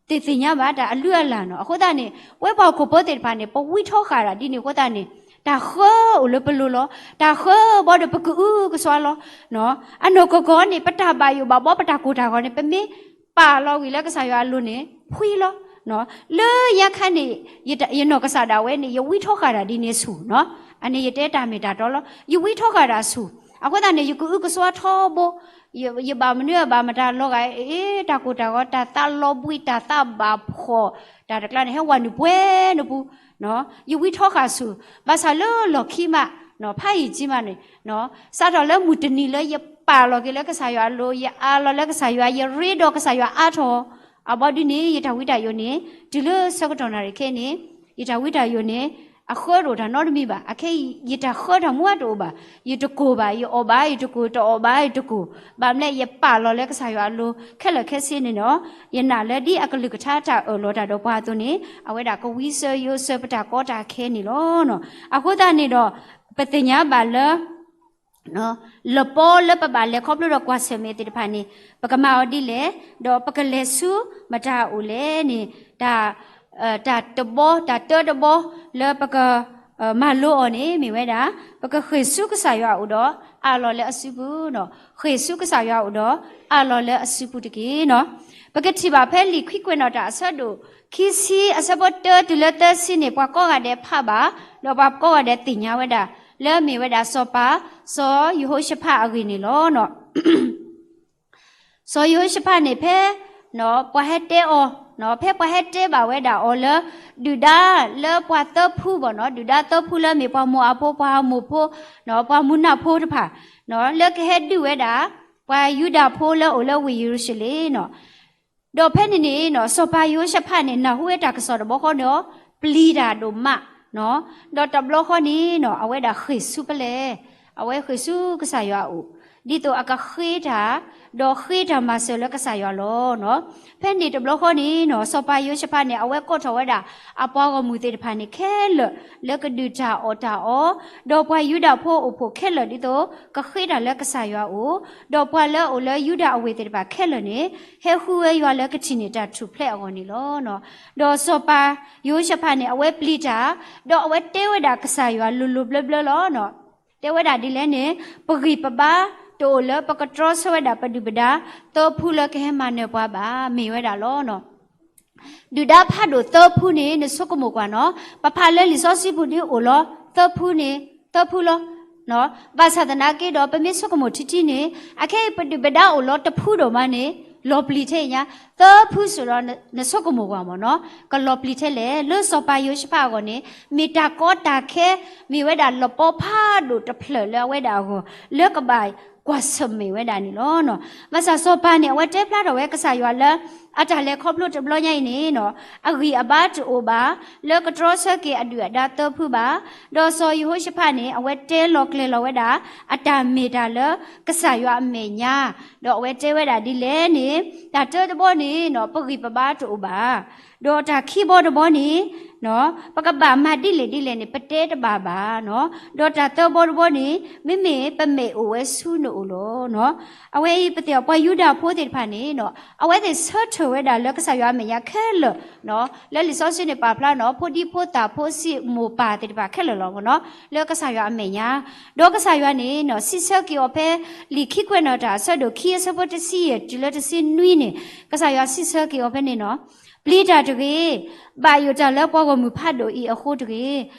သ့ၣ်သ့ၣ်ညါဘၣ် တၢ်အလုၢ်အလၢ်နီၤ. အဃိသတးန့ၣ် ပဝဲပှၤဟီၣ်ခိၣ်ဖိသ့ၣ်တဖၣ်န့ၣ် ပဝံထီဃာ်တၢ်ဒ်န့ၣ်အဃိသတးန့ၣ် တၢ်ဃၢအိၣ်လၢပလိၤလီၤ. တၢ်ဃၢအိၣ်ဘီဒီးပကအုကစွါလီၤ. အနီၢ်ကီၢ်ကီၢ်န့ၣ် ပတၢ်ဘၣ်ယိၣ်ဘၣ်ဘီ ပတၢ်ကိၢ်တၢ်ဂီၤန့ၣ် ပမ့ၢ်ပာ်လီၤဝံၤလၢကစၢ်ယွၤအလိၤန့ၣ် ဖှံလီၤ. လၢညါခါန့ၣ် ယနီၢ်ကစၢ်ဒၣ်ဝဲန့ၣ် ယဝံထီဃာ်တၢ်ဒ်န့ၣ်ဆူၣ်နီၤ. အန့ၣ်ယတဲတၢ်မ့ၢ်တၢ်တီလီၤ. ယဝံထီဃာ်တၢ်ဆူၣ်, အဃိသတးန့ၣ် ယကအုကစွါထီဘိ, ယဘၣ်မနုၤအဘၣ်မတၤလီၤဂာ် အ့ တၢ်ကိၢ်တၢ်ဂီၤ တၢ်သးလီၤဘှံး တၢ်သးဘၣ်ဖှီၣ် တၢ်တကျါန့ၣ် ဟဲဝဲနုာ်ပှဲၤနပူၤ, ယဝံထီဃာ်ဆူၣ်, ဘၣ်ဆၣ်လၢလီၢ်ခံမး, ဖးယံာ်ကံမးန့ၣ်, စးထီၣ်လၢမုၢ်တနံၤလၢယပာ်လီၤက့ၤလၢကစၢ်ယွၤအလိၤ, ယအးလီၤလၢကစၢ်ယွၤ, ယရ့ဒီးကစၢ်ယွၤအါထီၣ်, အဘီဒုန့ၣ် ယတၢ်ဝံတၢ်ယိာ်န့ၣ် တုၤလၢဆၢကတီၢ်နၣ်ရံၣ်ခဲအံၤန့ၣ်, ယတၢ်ဝံတၢ်ယိာ်န့ၣ် အဃၢတအိၣ်တၢ်နီတမံၤဘၣ်. အခဲအံၤ ယတၢ်ဃၢတၢ်မူအတအိၣ်ဘၣ်. ယတကိၢ်ဘၣ်, ယအီၣ်ဘၣ်, ယတကိၢ်တအီၣ်ဘၣ်, ယတကိၢ်, ဘၣ်မနုၤလဲၣ် ယပာ်လီၤလၢကစၢ်ယွၤအလိၤ ခဲလၢာ်ခဲဆ့န့ၣ်ဒီး, ယနာ်လၢဒ်အကလုၢ်ကထါတၢ်အၢၣ်လီၤတၢ်ဒီးပှၤအသိးန့ၣ် အဝဲဒၣ်ကဝံစၢၤယိစၢၤပတၢ်ကီတၢ်ခဲန့ၣ်လီၤ. အဃိသတးန့ၣ်ဒီး ပသ့ၣ်ညါဘၣ်လၢ လပီလၢပဘၣ်လဲၤခီဖျိဒီးကွၢ်ဆၢၣ်မဲာ်သ့ၣ်တဖၣ်န့ၣ် ပကမၤအီၤဒ်လဲၣ်, ဒီးပကလဲၤဆူမတၤအအိၣ်လဲၣ်န့ၣ်, တၢ်, တၢ်တဘီ တၢ်တၢတဘီလၢပက, မၤလိအီၤန့ၣ် မ့ၢ်ဝဲဒၣ်, ပကဃ့ၢ်ဆူကစၢ်ယွၤအအိၣ်ဒီးအးလီၤလၢအစုပူၤ, ဃ့ၢ်ဆူကစၢ်ယွၤအအိၣ်ဒီးအးလီၤလၢအစုပူၤတက့ၢ်နီၤ. ပကထံၣ်ဘၣ်ဖဲလံာ်ခံကွဲးနီၣ်တၢ်အဆၢဒိၣ်ခံဆံအဆၢဖိတၢတုၤလၢသၢဆံန့ၣ် ပှၤကိးဂၤဒဲးဖးဘၣ်, ဒီးပှၤကိးဂၤဒဲးသ့ၣ်ညါဝဲဒၣ်, လၢအမ့ၢ်ဝဲဒၣ်စီၤပၤ, စီၤယဟိၤၡဖးအဂ့ၢ်န့ၣ်လီၤ. စီၤယဟိၤၡဖးန့ၣ်ဖဲ, ပှၤဟဲတဲအီၤ, ဖဲပှၤဟဲတဲဘၣ်ဝဲဒၣ်အီၤလၢ, ဒုၣ်ဒါလၢပှၤသၢဖုဘၣ်နီၤ, ဒုၣ်ဒါသၢဖုလၢအမ့ၢ်ပှၤမိၤအၤဖိ, ပှၤအမိၣ်ဖိ, ပှၤမူနးဖိတဖၣ်, လၢကဟဲဒုးဝဲဒၣ်, ပှၤယူဒၤဖိလၢအအိၣ်လၢဝ့ၢ်ယရူၤၡလ့ၣ်နီၤ. ဒီးဖဲန့ၣ်န့ၣ်နီၤ စီၤပၤယဟိၤၡဖးန့ၣ် နၢ်ဟူဝဲတၢ်ကစီၣ်တဘျီဃီန့ၣ်, ပျံၤတၢ်ဒိၣ်မး, ဒီးတဘျီဃီန့ၣ်နီၤ အဝဲဒၣ်ဃ့ၢ်ဆူဖဲလဲၣ်, အဝဲဃ့ၢ်ဆူကစၢ်ယွၤအအိၣ်, ဒ်သိးအကဃ့တၢ်, ဒီးဃ့တၢ်မၤစၢၤလၢကစၢ်ယွၤလီၤ. ဖဲန့ၣ်တဘျီဃီန့ၣ်နီၤ စီၤပၤယဟိၤၡဖးန့ၣ် အဝဲကိးထီၣ်ဝဲဒၣ် အပှၤဂီၢ်မုၢ်သ့ၣ်တဖၣ်န့ၣ်ခဲလၢာ် လၢကဒုးတၢ်အီၣ်တၢ်အီ, ဒီးပှၤယူဒၤဖိအအိၣ်ဖှိၣ်ခဲလၢာ်ဒ်သိး ကဃ့တၢ်လၢကစၢ်ယွၤအအိၣ်, ဒီးပှၤလၢအအိၣ်လၢယူဒၤအဝ့ၢ်သ့ၣ်တဖၣ်ခဲလၢာ်န့ၣ် ဟဲဃုဝဲယွၤလၢကထံၣ်န့ၢ်တၢ်ထူၣ်ဖျဲးအဂီၢ်န့ၣ်လီၤ. ဒီးစီၤပၤယဟိၤၡဖးန့ၣ် အဝဲပျံၤတၢ်, ဒီးအဝဲတဲဝဲဒၣ်ကစၢ်ယွၤလိၤလိၤဘျၢဘျၢလီၤ. တဲဝဲဒၣ်ဒ်လဲၣ်န့ၣ်, ပဂံၢ်ပဘါတအိၣ်လၢပကတြီဆၢဝဲဒၣ်ပဒုၣ်ပဒါ သၢဖုလၢကဟဲမၤနၢၤပှၤဘၣ် မ့ၢ်ဝဲဒၣ်လီၤ. ဒုၣ်ဒါဖးဒိၣ်သၢဖုန့ၣ် နဆိကမိၣ်ကွၢ်နီၤ, ပဖးလၢလံာ်စီဆှံပူၤဒ်အိၣ်လီၤ သၢဖုန့ၣ် သၢဖုလီၤ. ဘၣ်ဆၣ်သနာ်က့ဒီး ပမ့ၢ်ဆိကမိၣ်ထံထံန့ၣ် အခဲအံၤပဒုၣ်ပဒါအိၣ်လီၤတဖုဒိၣ်မးန့ၣ် လီၤပျံၤထဲအံၤညါ သၢဖုစ့ၢ်ဒီး နဆိကမိၣ်ကွၢ်မ့ၢ်နီၤ, ကလီၤပျံၤထဲလဲၣ်. လၢစီၤပၤယဟိၤၡဖးအဂီၢ်န့ၣ် မ့ၢ်တၢ်ကီတၢ်ခဲ မ့ၢ်ဝဲဒၣ်လပီဖးဒိၣ်တဖျၢၣ်လၢအဝဲဒၣ်အဂီၢ် လၢကဘၣ်ကွၢ်ဆၢၣ်မဲာ်ဝဲဒၣ်န့ၣ်လီၤ. ဘၣ်ဆၣ်စီၤပၤန့ၣ် အဝဲတဲဖျါထီၣ်ဝဲကစၢ်ယွၤလၢ အတၢ်လဲၤခီဖျိတဘျီညါအံၤန့ၣ်နီၤ အဂံၢ်အဘါတအိၣ်ဘၣ် လၢကတြီဆၢက့ၤအဒုၣ်အဒါသၢဖုဘၣ်. ဒီးစီၤယဟိၤၡဖးန့ၣ် အဝဲတဲလီၤကျဲၤလီၤဝဲဒၣ် အတၢ်မ့ၢ်တၢ်လၢကစၢ်ယွၤအမဲာ်ညါ, ဒီးအဝဲတဲဝဲဒၣ်ဒ်လဲၣ်န့ၣ် တၢ်တၢတဘီန့ၣ်နီၤ ပဂံၢ်ပဘါတအိၣ်ဘၣ်. ဒီးတၢ်ခံဘီတဘီန့ၣ် ပကဘၣ်မၤဒ်လဲၣ်ဒ်လဲၣ်န့ၣ် ပတဲတဘၣ်ဘၣ်နီၤ. ဒီးတၢ်သၢဘီတဘီန့ၣ် မ့မ့ၢ်ပမဲာ်အိၣ်ဝဲဆူနအိၣ်လီၤ. အဝဲအံၤပသ့ၣ်အီၤ ပှၤယူဒၤဖိသ့ၣ်တဖၣ်န့ၣ်နီၤ အဝဲသ့ၣ်ဆၢထၢၣ်ဝဲဒၣ်လၢကစၢ်ယွၤအမဲာ်ညါခဲလၢာ်နီၤ. လၢလံာ်စီဆှံန့ၣ်ပာ်ဖျါနီၤ ဖိဒံဖိသၣ်ဖိဆံးမိၢ်ပၢ်သ့ၣ်တဖၣ်ခဲလၢာ်လီၤမ့ၢ်နီၤ လၢကစၢ်ယွၤအမဲာ်ညါ. ဒီးကစၢ်ယွၤန့ၣ်နီၤ စံးဆၢက့ၤအီၤဖဲ လံာ်ခံကွဲးနီၣ်တၢ်အဆၢဒိၣ်ခံအဆၢဖိတဆံယဲၢ်တုၤလၢတဆံနွံန့ၣ် ကစၢ်ယွၤစံးဆၢက့ၤအီၤဖဲန့ၣ်နီၤ ပျံၤတၢ်တဂ့ၤ, ဘၣ်ယိၣ်တၢ်လၢပှၤဂီၢ်မုၢ်ဖးဒိၣ်အံၤအဃိတဂ့ၤ.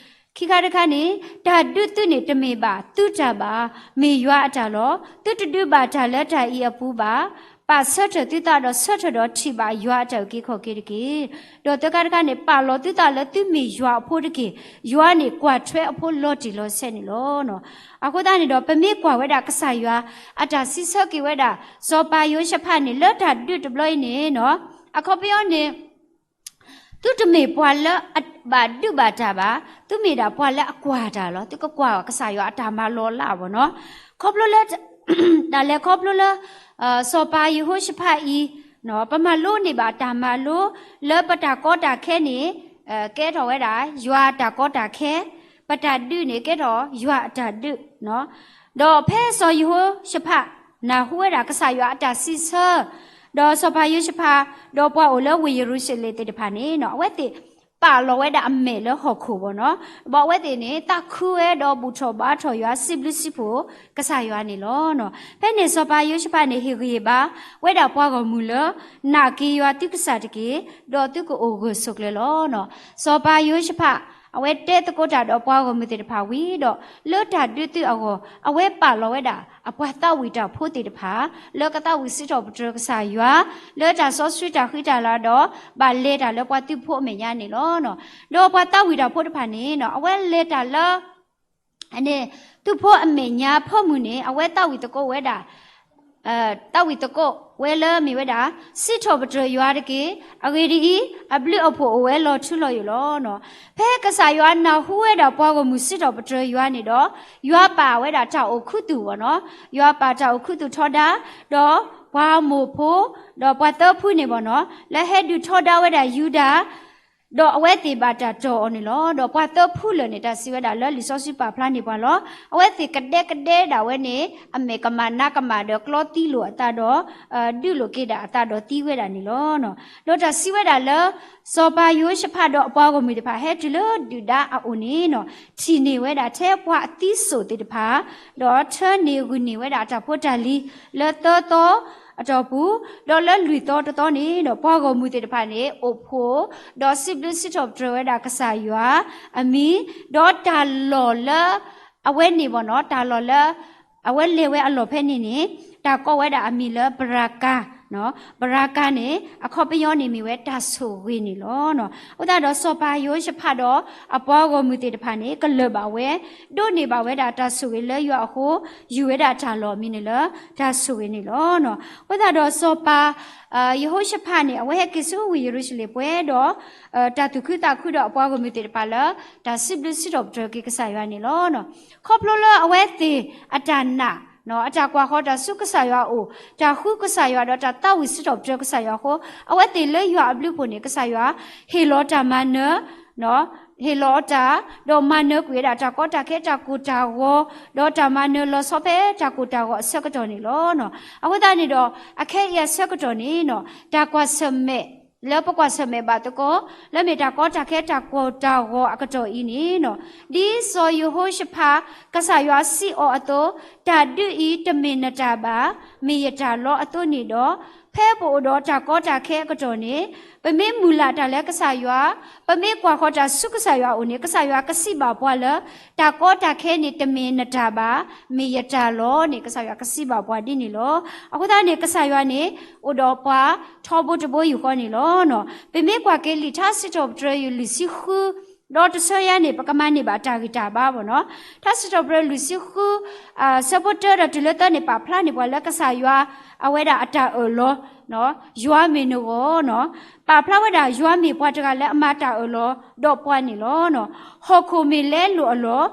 ခံခါတခါန့ၣ် တၢ်ဒုးသုန့ၣ်တမ့ၢ်ဘၣ်သုတၢ်ဘၣ်, မ့ၢ်ယွၤအတၢ်လီၤ. သုတဒုးဘၣ်တၢ်လၢတၢ်အံၤအပူၤဘၣ်. ပာ်ဆၢထၢၣ်သုသးဒီးဆၢထၢၣ်ဒီးထံၣ်ဘၣ်ယွၤအတၢ်အုၣ်က့ၤခီၣ်က့ၤတက့ၢ်. ဒီးသၢခါတခါန့ၣ် ပာ်လီၤသုသးလၢသုမ့ၢ်ယွၤအဖိတက့ၢ်. ယွၤန့ၣ်ကွၢ်ထွဲအဖိလီၤတံၢ်လီၤဆဲးန့ၣ်လီၤ. အဃိသတးန့ၣ်ဒီး ပမ့ၢ်ကွၢ်ဝဲဒၣ်ကစၢ်ယွၤ အတၢ်စံးဆၢက့ၤဝဲဒၣ် စီၤပၤယဟိၤၡဖးန့ၣ် လၢတၢ်ဒုးတဘျီအံၤန့ၣ်နီၤ, အခီပညီန့ၣ် သုတမ့ၢ်ပှၤလၢအဘၣ်ဒုးဘၣ်တၢ်ဘၣ်, သုမ့ၢ်ဒၣ်ပှၤလၢအကွၢ်တၢ်လီၤ. သုကကွၢ်ကစၢ်ယွၤအတၢ်မၤလီၤလးအဂီၢ်နီၤ. ခီဖျိလၢ တၢ်လဲၤခီဖျိလၢ စီၤပၤယဟိၤၡဖးအံၤ ပမၤလိန့ၢ်ဘၣ်တၢ်မၤလိ လၢပတၢ်ကီတၢ်ခဲန့ၣ် ကဲထီၣ်ဝဲဒၣ် ယွၤအတၢ်ကီတၢ်ခဲ, ပတၢ်ဒုးန့ၣ် ကဲထီၣ်ယွၤအတၢ်ဒုး ဒီးဖဲစီၤယဟိၤၡဖး နၢ်ဟူဝဲဒၣ်ကစၢ်ယွၤအတၢ်စံးဆၢ, ဒီးစီၤပၤယဟိၤၡဖး ဒီးပှၤအိၣ်လၢဝ့ၢ်ယရူၤၡလ့ၣ်သ့ၣ်တဖၣ်န့ၣ် အဝဲသ့ၣ်ပာ်လီၤဝဲဒၣ်အမဲာ်လၢဟီၣ်ခိၣ်ဘၣ်နီၤ. ဘၣ်အဝဲသ့ၣ်န့ၣ် သးခုဝဲဒီးဘူၣ်ထီၣ်ဘါထီၣ်ယွၤ စံးဘျုးစံးဖှိၣ်ကစၢ်ယွၤန့ၣ်လီၤ. ဖဲန့ၣ်စီၤပၤယဟိၤၡဖးန့ၣ် ဟ့ၣ်ဂံၢ်ဟ့ၣ်ဘါဝဲဒၣ်ပှၤဂီၢ်မုၢ်လၢ နာ်က့ၤယွၤသုကစၢ်တက့ၢ်, ဒီးသုကအိၣ်ဂၢၢ်ဆိးကျၢၤလီၤ. စီၤပၤယဟိၤၡဖး အဝဲတဲသကိးတၢ်ဒီးပှၤဂီၢ်မုၢ်သ့ၣ်တဖၣ်ဝံၤဒီး လၢတၢ်ဒုးသုးအဂီၢ် အဝဲပာ်လီၤဝဲဒၣ် အပှၤသးဝံၣ်တၢ်ဖိသ့ၣ်တဖၣ် လၢကသးဝံၣ်စံးထီၣ်ပတြၢၤကစၢ်ယွၤ လၢတၢ်စီဆှံတၢ်ဃံတၢ်လၤဒီး ဘၣ်လဲၤတၢ်လၢပှၤသုးဖိအမဲာ်ညါန့ၣ်လီၤ. ဒီးပှၤသးဝံၣ်တၢ်ဖိတဖၣ်န့ၣ် အဝဲလဲၤတၢ်လၢ န့ၣ် သုးဖိအမဲာ်ညါဖၢမုၢ်န့ၣ် အဝဲသးဝံၣ်သကိးဝဲဒၣ် သးဝံၣ်သကိးဝဲလၢမ့ၢ်ဝဲဒၣ် စံးထီၣ်ပတြၢၤယွၤတက့ၢ်. အဂ့ၢ်ဒ်အံၤ, အဘျုးအဖှိၣ်အိၣ်ဝဲလီၤထူလီၤယိာ်လီၤ. ဖဲကစၢ်ယွၤနၢ်ဟူဝဲဒၣ်ပှၤဂီၢ်မုၢ်စံးထီၣ်ပတြၢၤယွၤန့ၣ်ဒီး ယွၤပာ်ဝဲဒၣ်တၢ်အိၣ်ခူသူၣ်ဘၣ်နီၤ, ယွၤပာ်တၢ်အိၣ်ခူသူၣ်ထီဒါ, ဒီးပှၤမိၢ်ဖိ ဒီးပှၤသၢဖုန့ၣ်ဘၣ်နီၤ လၢဟဲဒုးထီဒါဝဲဒၣ်ယူဒၤ ဒီးအဝဲသ့ၣ်ဘၣ်တၢ်တီၢ်အီၤန့ၣ်လီၤ. ဒီးပှၤသၢဖုလၢာ်န့ၣ် တၢ်စံးဝဲဒၣ်လၢလံာ်စီဆှံပာ်ဖျါန့ၢ်ပှၤလီၤ. အဝဲသ့ၣ်ကဒဲကဒဲဒၣ်ဝဲန့ၣ် အမဲာ်ကမၣ်နါကမၣ်ဒီးကျီသံလိာ်အသးဒီး ဒုးလိာ်က့ၤဒၣ်အသးဒီးသံဝဲဒၣ်န့ၣ်လီၤ. ဒီးတၢ်စံးဝဲဒၣ်လၢ စီၤပၤယဟိၤၡဖးဒီးအပှၤဂီၢ်မုၢ်သ့ၣ်တဖၣ်ဟဲတုၤလၢဒုၣ်ဒါအအိၣ်န့ၣ် ထံၣ်န့ၢ်ဝဲဒၣ်ထဲပှၤအသံစိၣ်သ့ၣ်တဖၣ် ဒီးထၢန့ၢ်ဂုာ်န့ၢ်ဝဲဒၣ်အတၢ်ဖိတၢ်လံၤ လၢသၢသီအတီၢ်ပူၤ, ဒီးလၢလွံၢ်သီတသီန့ၣ်ဒီး ပှၤဂီၢ်မုၢ်သ့ၣ်တဖၣ်န့ၣ် အိၣ်ဖှိၣ် ဒီးစံးဘျုးစံးထီၣ်ပတြၢၤဝဲဒၣ်ကစၢ်ယွၤအမံၤ, ဒီးတၢ်လီၢ်လၢ အဝဲန့ၣ်ဘၣ်နီၤ တၢ်လီၢ်လၢ အဝဲလဲၤဝဲအလီၢ်ဖဲန့ၣ်န့ၣ် တၢ်ကိးဝဲဒၣ်အမံၤလၢဘရၤကၤ ဘရၤကၤန့ၣ် အခီပညီန့ၣ်မ့ၢ်ဝဲတၢ်ဆိၣ်ဂ့ၤန့ၣ်လီၤ. အဃိသတးဒီးစီၤပၤယဟိၤၡဖးဒီးအပှၤဂီၢ်မုၢ်သ့ၣ်တဖၣ်န့ၣ် ကလၢၢ်ဘၣ်ဝဲ ဒိးန့ၢ်ဘၣ်ဝဲဒၣ်တၢ်ဆိၣ်ဂ့ၤလၢယွၤအဃိ ယူၤဝဲဒၣ်တၢ်လီၢ်အမံၤန့ၣ်လၢတၢ်ဆိၣ်ဂ့ၤန့ၣ်လီၤ. အဃိသတးဒီးစီၤပၤ ယဟိၤၡဖးန့ၣ် အဝဲဟဲက့ၤဆူဝ့ၢ်ယရူၤၡလ့ၣ်ပှဲၤဒီး တၢ်သူၣ်ခုသးခုဒီးအပှၤဂီၢ်မုၢ်သ့ၣ်တဖၣ်လၢ တၢ်စံးဘျုးစံးထီၣ်ပတြၢၤက့ၤကစၢ်ယွၤန့ၣ်လီၤ. ခီဖျိလၢအဝဲသ့ၣ်အတၢ်နာ် အတၢ်ကွၢ်ဃီၤတၢ်ဆူကစၢ်ယွၤအအိၣ်, တၢ်ဃုကစၢ်ယွၤဒီးတၢ်သးဝံၣ်စံးထီၣ်ပတြၢၤကစၢ်ယွၤအဃိ အဝဲသ့ၣ်လၢယွၤအဘျုးအဖှိၣ်န့ၣ် ကစၢ်ယွၤဟ့ၣ်လီၤတၢ်မၤနၢၤ ဟ့ၣ်လီၤအီၤတၢ် ဒီးမၤနၢၤကွံာ်ဝဲဒၣ်တၢ်ကီတၢ်ခဲ တၢ်ကိၢ်တၢ်ဂီၤ, ဒီးတၢ်မၤနၢၤလီၤဆီဖဲတၢ်ကိၢ်တၢ်ဂီၤအဆၢကတီၢ်န့ၣ်လီၤ. အဃိသတးန့ၣ်ဒီး အခဲအံၤအဆၢကတီၢ်န့ၣ် တၢ်ကွၢ်ဆၢၣ်မဲာ် လၢပကွၢ်ဆၢၣ်မဲာ်ဘၣ်သကိး လၢမ့ၢ်တၢ်ကီတၢ်ခဲ တၢ်ကိၢ်တၢ်ဂီၤအကတီၢ်အံၤန့ၣ် ဒ်စီၤယဟိၤၡဖး ကစၢ်ယွၤစံးအီၤအသိး, တၢ်ဒုးအံၤတမ့ၢ်နတၢ်ဘၣ်, မ့ၢ်ယတၢ်လီၤအသိးန့ၣ်ဒီး, ဖဲပအိၣ်ဒီးတၢ်ကီတၢ်ခဲအကတီၢ်န့ၣ် ပမ့ၢ်မုၢ်လၢ်တၢ်လၢကစၢ်ယွၤ, ပမ့ၢ်ကွၢ်ဃီၤတၢ်ဆူကစၢ်ယွၤအအိၣ်န့ၣ် ကစၢ်ယွၤကစံးဘၣ်ပှၤလၢ တၢ်ကီတၢ်ခဲန့ၣ်တမ့ၢ်နတၢ်ဘၣ်, မ့ၢ်ယတၢ်လီၤန့ၣ် ကစၢ်ယွၤကစံးဘၣ်ပှၤဒ်န့ၣ်လီၤ. အဃိသတးန့ၣ် ကစၢ်ယွၤန့ၣ် အိၣ်ဒီးပှၤထီဘိတဘိယူၢ်ဃီန့ၣ်လီၤ. ပမ့ၢ်ကွၢ်က့ၤလံာ်ထါစံးထီၣ်ပတြၢၤယွၤလွံၢ်ဆံဃု ဒီးတဆၢယါန့ၣ် ပကမၤန့ၢ်ဘၣ်တၢ်ဂံၢ်တၢ်ဘါဘၣ်နီၤ. ထါစံးထီၣ်ပတြၢၤလွံၢ်ဆံဃု ဆၢဖိတၢဒီးတုၤလၢသၢန့ၣ် ပာ်ဖျါန့ၢ်ပှၤလၢကစၢ်ယွၤ အဝဲဒၣ်အတၢ်အၢၣ်လီၤ, ယွၤမ့ၢ်နဂီၢ်နီၤ, ပာ်ဖျါဝဲဒၣ်ယွၤမ့ၢ်ပှၤတဂၤလၢအမၤတၢ်အၢၣ်လီၤဒီးပှၤန့ၣ်လီၤ. ဟီၣ်ခိၣ်မ့ၢ်လဲလိာ်အလီၢ်